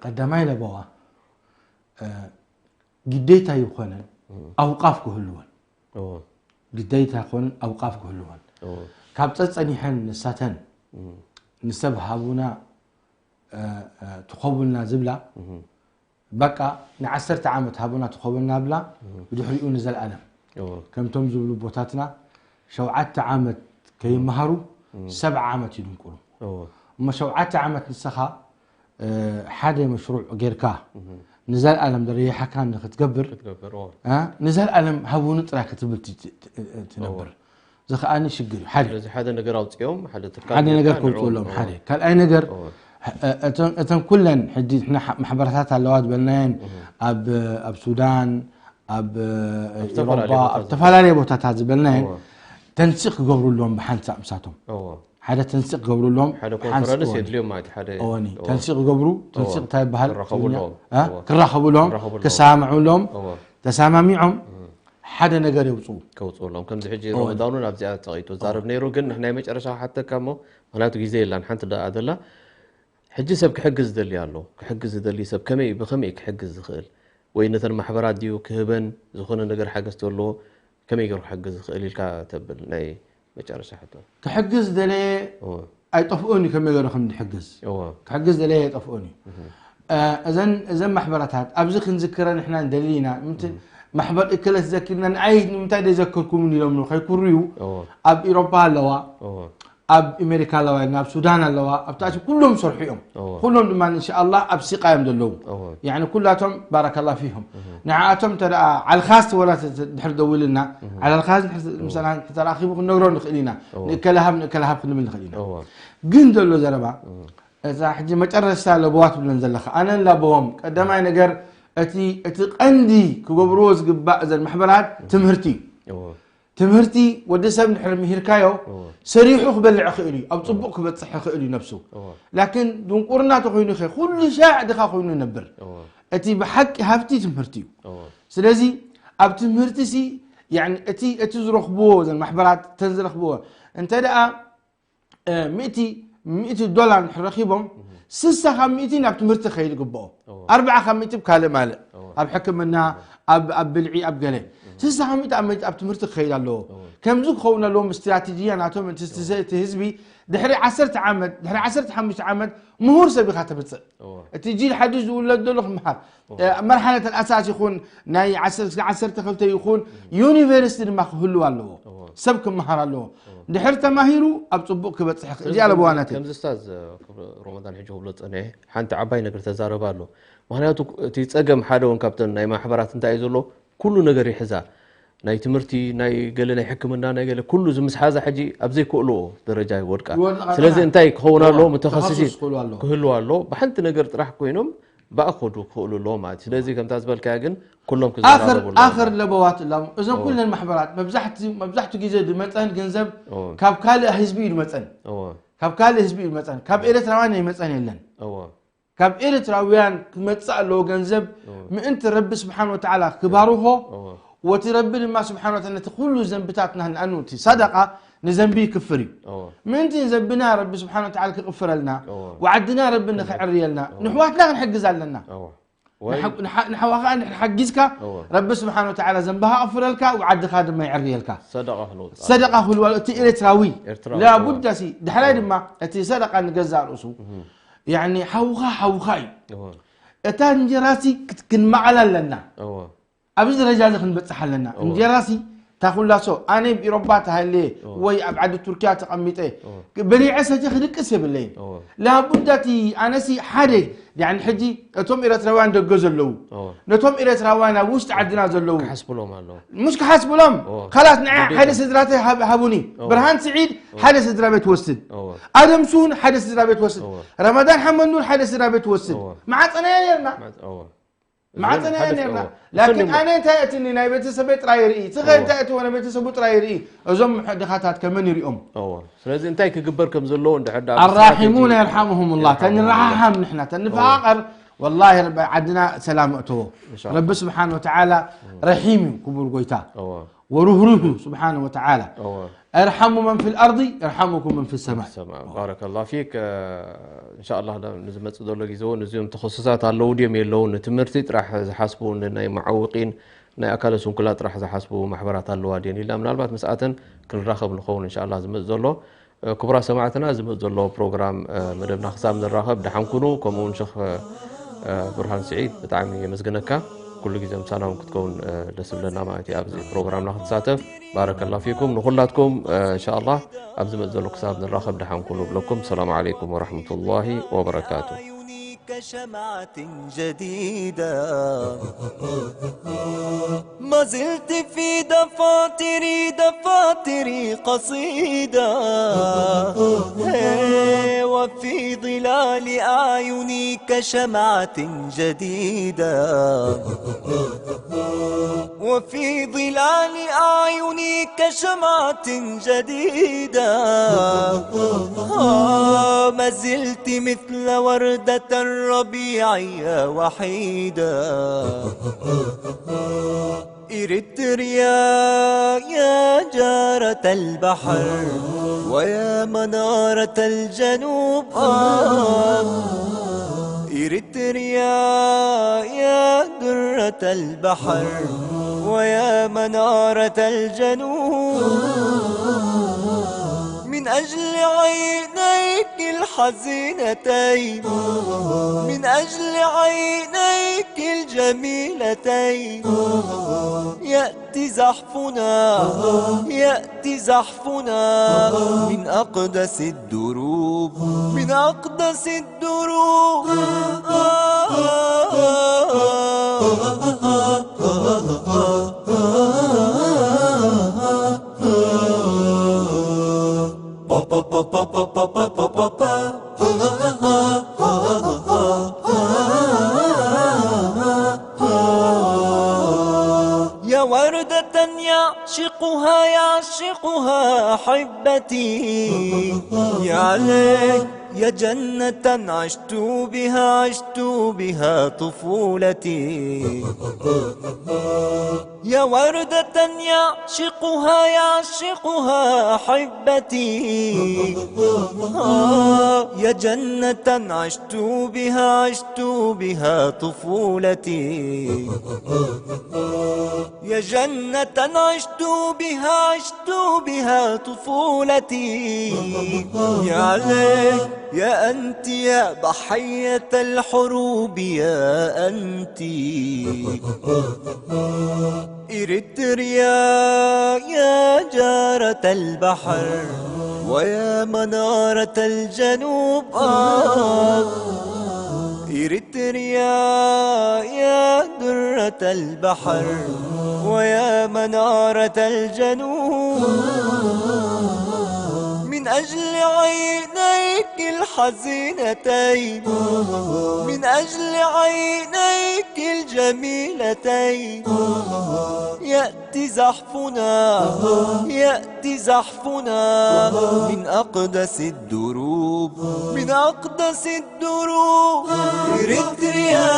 ቀዳማይ ለበዋ ግዴታ ይኮነን ኣውቃፍ ክህልወን ግዴታ ይኮነን ኣውቃፍ ክህልወን ካብ ፀፀኒሐን ንሳተን ንሰብ ሃቡና ትኸቡልና ዝብላ በቃ ንዓሰርተ ዓመት ሃቡና ትኸቡልና ብላ ብድሕሪኡ ንዘለኣለም ከምቶም ዝብሉ ኣቦታትና ሸውዓተ ዓመት ከይመሃሩ ሰብዓ ዓመት ይድንቁሩ። እሞ ሸውዓተ ዓመት ንስኻ ሓደ መሽሩዕ ጌርካ ንዘልኣለም ደረጃኻ ንክትገብር ክትገብር ንዘልኣለም ሃቡኒ ጥራይ ክትብል ትነብር። እዚ ከዓኒ ሽግር እዩ። ሓደ ስለዚ ሓደ ነገር ኣውፅኦም ሓደ ትካል ሓደ ነገር ጌርካ ንዕኦም ከውፅእሎም ሓደ ካልኣይ ነገር እተን ኩለን ሕጂ ንሕና ማሕበረታት ኣለዋ ዝበልናየን ኣብ ኣብ ሱዳን ኣብ ኤሮፓ ኣብ ዝተፈላለየ ቦታታት ዝበልናየን ተንሲእ ክገብሩ ኣለዎም ብሓንሳእ ምሳቶም ሓደ ተንሲእ ክገብሩ ኣለዎም ሓደ ኮንፈረንስ የድልዮም ማለት ሓደ እወኒ ተንሲእ ክገብሩ ተንሲእ እንታይ ይበሃል ክራኸቡ ኣለዎም ክራኸቡ ኣለዎም ክሰማምዑ ኣለዎም ተሰማሚዖም ሓደ ነገር የውፅኡ ከውፅኡ ኣለዎም ከምዚ ሕጂ ረመዳን እውን ኣብዚኣ ፀቂጡ ዛረብ ነይሩ ግን ናይ መጨረሻ ሓተካ እሞ ምክንያቱ ግዜ የላን ሓንቲ ደኣ ዘላ ሕጂ ሰብ ክሕግዝ ዝደሊ ኣሎ ክሕግዝ ዝደሊ ሰብ ከመይ ብከመይ ክሕግዝ ዝኽእል ወይ ነተን ማሕበራት ድዩ ክህበን ዝኾነ ነገር ሓገዝ ተለዎ ከመይ ገይሩ ክሕግዝ ዝኽእል ኢልካ ተብል ናይ መጨረሻ ሕቶ ክሕግዝ ዝደለየ ኣይጠፍኦን እዩ ከመይ ገይሩ ከም ዝሕግዝ እወ ክሕግዝ ዝደለየ ኣይጠፍኦን እዩ እዘን እዘን ማሕበራታት ኣብዚ ክንዝክረ ንሕና ንደሊ ኢና ምንቲ ማሕበር እከለት ዘኪርና ንኣይ ንምንታይ ዘይዘከርኩምን ኢሎም ከይኩርዩ እወ ኣብ ኢሮፓ ኣለዋ እወ ኣብ ኣሜሪካ ኣለዋ ናብ ሱዳን ኣለዋ ኣብታች ኩሎም ሰርሑ እዮም እወ ኩሎም ድማ እንሻኣላ ኣብ ሲቃ እዮም ዘለዉ እወ ያኒ ኩላቶም ባረከላ ፊሆም ንዓኣቶም ተደኣ ዓልኻስ ወላ ድሕር ደውልና ዓላልኻስ ድሕር ምሳና ተራኺቡ ክንነግሮ ንኽእል ኢና እወ ንእከለሃብ ንእከለሃብ ክንብል ንኽእል ኢና እወ ግን ዘሎ ዘረባ እዛ ሕጂ መጨረሽታ ለበዋ ትብለን ዘለኻ ኣነን ላበዎም ቀዳማይ ነገር እቲ እቲ ቀንዲ ክገብርዎ ዝግባእ እዘን ማሕበራት ትምህርቲ እዩ እወ ትምህርቲ ወዲ ሰብ እንድሕር ምሂርካዮ እወ ሰሪሑ ክበልዕ ይኽእል እዩ ኣብ ፅቡቅ ክበፅሕ ይኽእል እዩ ነብሱ እወ ላኪን ድንቁርና ተኮይኑ ከ ኩሉ ሻዕ ድኻ ኮይኑ ይነብር እወ እቲ ብሓቂ ሃብቲ ትምህርቲ እዩ እወ ስለዚ ኣብ ትምህርቲ ሲ ያኒ እቲ እቲ ዝረኽብዎ ዘን ማሕበራት ተን ዝረኽብዎ እንተ ደኣ ሚእቲ ሚእቲ ዶላር እንድሕር ረኺቦም ስሳ ካብ ሚእቲ ናብ ትምህርቲ ክኸይድ ይግብኦ ኣርብዓ ካብ ሚእቲ ካልእ ማልእ ኣብ ሕክምና ኣብ ኣብ ብልዒ ኣብ ገለ ስሳ ካብ ሚእቲ ኣብ ትምህርቲ ክኸይድ ኣለዎ ከምዚ ክኸውን ኣለዎም ስትራቴጂያ ናቶም እቲ ህዝቢ ድሕሪ ዓሰርተ ዓመት ድሕሪ ዓሰርተ ሓሙሽተ ዓመት ምሁር ሰብ ኢኻ ተምፅእ እቲ ጂል ሓድሽ ዝውለድ ዘሎ ክምሃር መርሓለት ኣልኣሳስ ይኹን ናይ ዓሰርተ ክልተ ይኹን ዩኒቨርሲቲ ድማ ክህልው ኣለዎ ሰብ ክምሃር ኣለዎ ድሕር ተማሂሩ ኣብ ፅቡቅ ክበፅሕ እዚኣ ለበዋናት ከምዚ ስታዝ ሮመዳን ሕጂ ክብሎ ፀኒሐ ሓንቲ ዓባይ ነገር ተዛረባ ኣሎ ምክንያቱ እቲ ፀገም ሓደ እውን ካብተን ናይ ማሕበራት እንታይ እዩ ዘሎ ኩሉ ነገር ይሕዛ ናይ ትምህርቲ ናይ ገለ ናይ ሕክምና ናይ ገለ ኩሉ ዝምስሓዛ ሕጂ ኣብ ዘይክእልዎ ደረጃ ይወድቃ ስለዚ እንታይ ክኸውን ኣለዎ ምተኸስሲ ክህልዎ ኣለዎ ብሓንቲ ነገር ጥራሕ ኮይኖም ብኣኸዱ ክኽእሉ ኣለዎ ማለት ስለዚ ከምታ ዝበልካያ ግን ኩሎም ክዘራረቡ ኣለዎ ኣኽር ለበዋት እላም እዞም ኩለን ማሕበራት መብዛሕቲ ግዜ ድመፀን ገንዘብ ካብ ካልእ ህዝቢ እዩ ድመፀን ካብ ካልእ ህዝቢ እዩ ድመፀን ካብ ኤርትራውያን ይመፀን የለን ካብ ኤርትራውያን ክመጽእ ኣለዎ ገንዘብ ምእንቲ ረቢ ስብሓን ወተዓላ ክባርኾ ወቲ ረቢ ድማ ስብሓን ወተዓላ ነቲ ኩሉ ዘንብታትና ንኣኑ እቲ ሰደቃ ንዘንቢ ይክፍር እዩ ምእንቲ ዘንብና ረቢ ስብሓን ወተዓላ ክቕፍረልና ወዓድና ረቢ ንክዕርየልና ንሕዋትና ክንሕግዝ ኣለና ንሓዋ ከዓ እንድሕር ሓጊዝካ ረቢ ስብሓን ወተዓላ ዘንብኻ ቅፍረልካ ወዓድኻ ድማ ይዕርየልካ ሰደቃ ክህልዋ እቲ ኤርትራዊ ላቡዳ ሲ ድሕራይ ድማ እቲ ሰደቃ ንገዛእ ርእሱ ያኒ ሓውኻ ሓውኻ እዩ እዋ እታ እንጀራሲ ክንመዓላ ኣለና እዋ ኣብዚ ደረጃ እዚ ክንበፅሕ ኣለና እዋ እንጀራሲ ታኹላሶ ኣነ ብ ኢሮባ ተሃልየ እዋ ወይ ኣብ ዓዲ ቱርኪያ ተቐሚጠ እዋ በሊዐ ሰተ ክድቅስ የብለይን እዋ ላቡዳ እቲ ኣነሲ ሓደ ያኒ ሕጂ እቶም ኤረትራውያን ደገ ዘለዉ እዋ ነቶም ኤረትራውያን ኣብ ውሽጢ ዓድና ዘለዉ ክሓስብሎም ኣለዎ مش كحسب لهم خلاص نعم حدا سدراته هابوني برهان سعيد حدا سدرا بيت وسد ادم سون حدا سدرا بيت وسد رمضان حمد نور حدا سدرا بيت وسد مع صنايع يرنا مع صنايع يرنا لكن انا انت اتني ناي بيت سبي تراي ري تخيل انت اتي وانا بيت سبو تراي ري ازم دخاتات كمن يريهم ስለዚ እንታይ ክግበር ከም ዘለዎ እንድሕር ደኣ ብስራት ሕጂ الراحمون يرحمهم الله يرحمهم الله። ተንረሓሓም ንሕና ተንፈቓቐር ወላሂ ረቢ ዓድና ሰላም እእተዎ إن شاء الله. ረቢ ስብሓን ወተዓላ ረሒም እዩ ክቡር ጎይታ እወ ወርህሩህ እዩ ስብሓን ወተዓላ እወ ارحموا من في الأرض يرحمكم من في السماء ሰማ ባረከ ላ ፊክ እንሻ ኣላ ንዝመፅእ ዘሎ ግዜ እውን እዚኦም ተኸሱሳት ኣለዉ ድዮም የለዉ ንትምህርቲ ጥራሕ ዝሓስቡ ናይ መዓውቂን ናይ ኣካለ ስንኩላ ጥራሕ ዝሓስቡ ማሕበራት ኣለዋ ድየን ኢልና ምናልባት ምስኣተን ክንራኸብ ንኸውን እንሻ ኣላ ዝመፅ ዘሎ ክቡራት ሰማዕትና ዝመፅ ዘሎ ፕሮግራም መደብና ክሳብ ንራኸብ ደሓን ኩኑ ከምኡ እውን ሸኽ ብርሃን ስዒድ ብጣዕሚ የመስግነካ ኩሉ ግዜ ምሳና እውን ክትከውን ደስ ዝብለና ማለት እዩ። ኣብዚ ፕሮግራምና ክትሳተፍ ባረከላ ፊኩም ንኩላትኩም። እንሻላ ኣብዚ መፅእ ዘሎ ክሳብ ንራኸብ ደሓን ኩኑ ብለኩም። ሰላም ዓለይኩም ወረሕመቱላሂ ወበረካቱ። كشمعة جديدة، ما زلت في دفاتري دفاتري قصيدة، وفي ظلال أعيني كشمعة جديدة، وفي ظلال أعيني كشمعة جديدة، آه، ما زلت مثل وردة الربيع يا وحيدة. إريتريا يا جارة البحر ويا منارة الجنوب، آه، إريتريا يا درة البحر ويا منارة الجنوب، من أجل عينيك الحزينتين، من أجل عينيك الجميلتين، يأتي زحفنا، يأتي زحفنا من أقدس الدروب، من أقدس الدروب. يا وردة يعشقها يعشقها أحبتي، يا ليت يا جنة عشت بها عشت بها طفولتي. يا وردة يعشقها يعشقها أحبتي، آه، يا جنة عشت بها عشت بها طفولتي. يا جنة عشت بها عشت بها طفولتي. يا ليت يا أنت يا ضحية الحروب يا أنت. إريتريا يا جارة البحر ويا منارة الجنوب، آه. إريتريا يا درة البحر ويا منارة الجنوب، من أجل عينيك الحزينتين، من أجل عينيك الجميلتين، يأتي زحفنا، يأتي زحفنا من أقدس الدروب، من أقدس الدروب. إريتريا.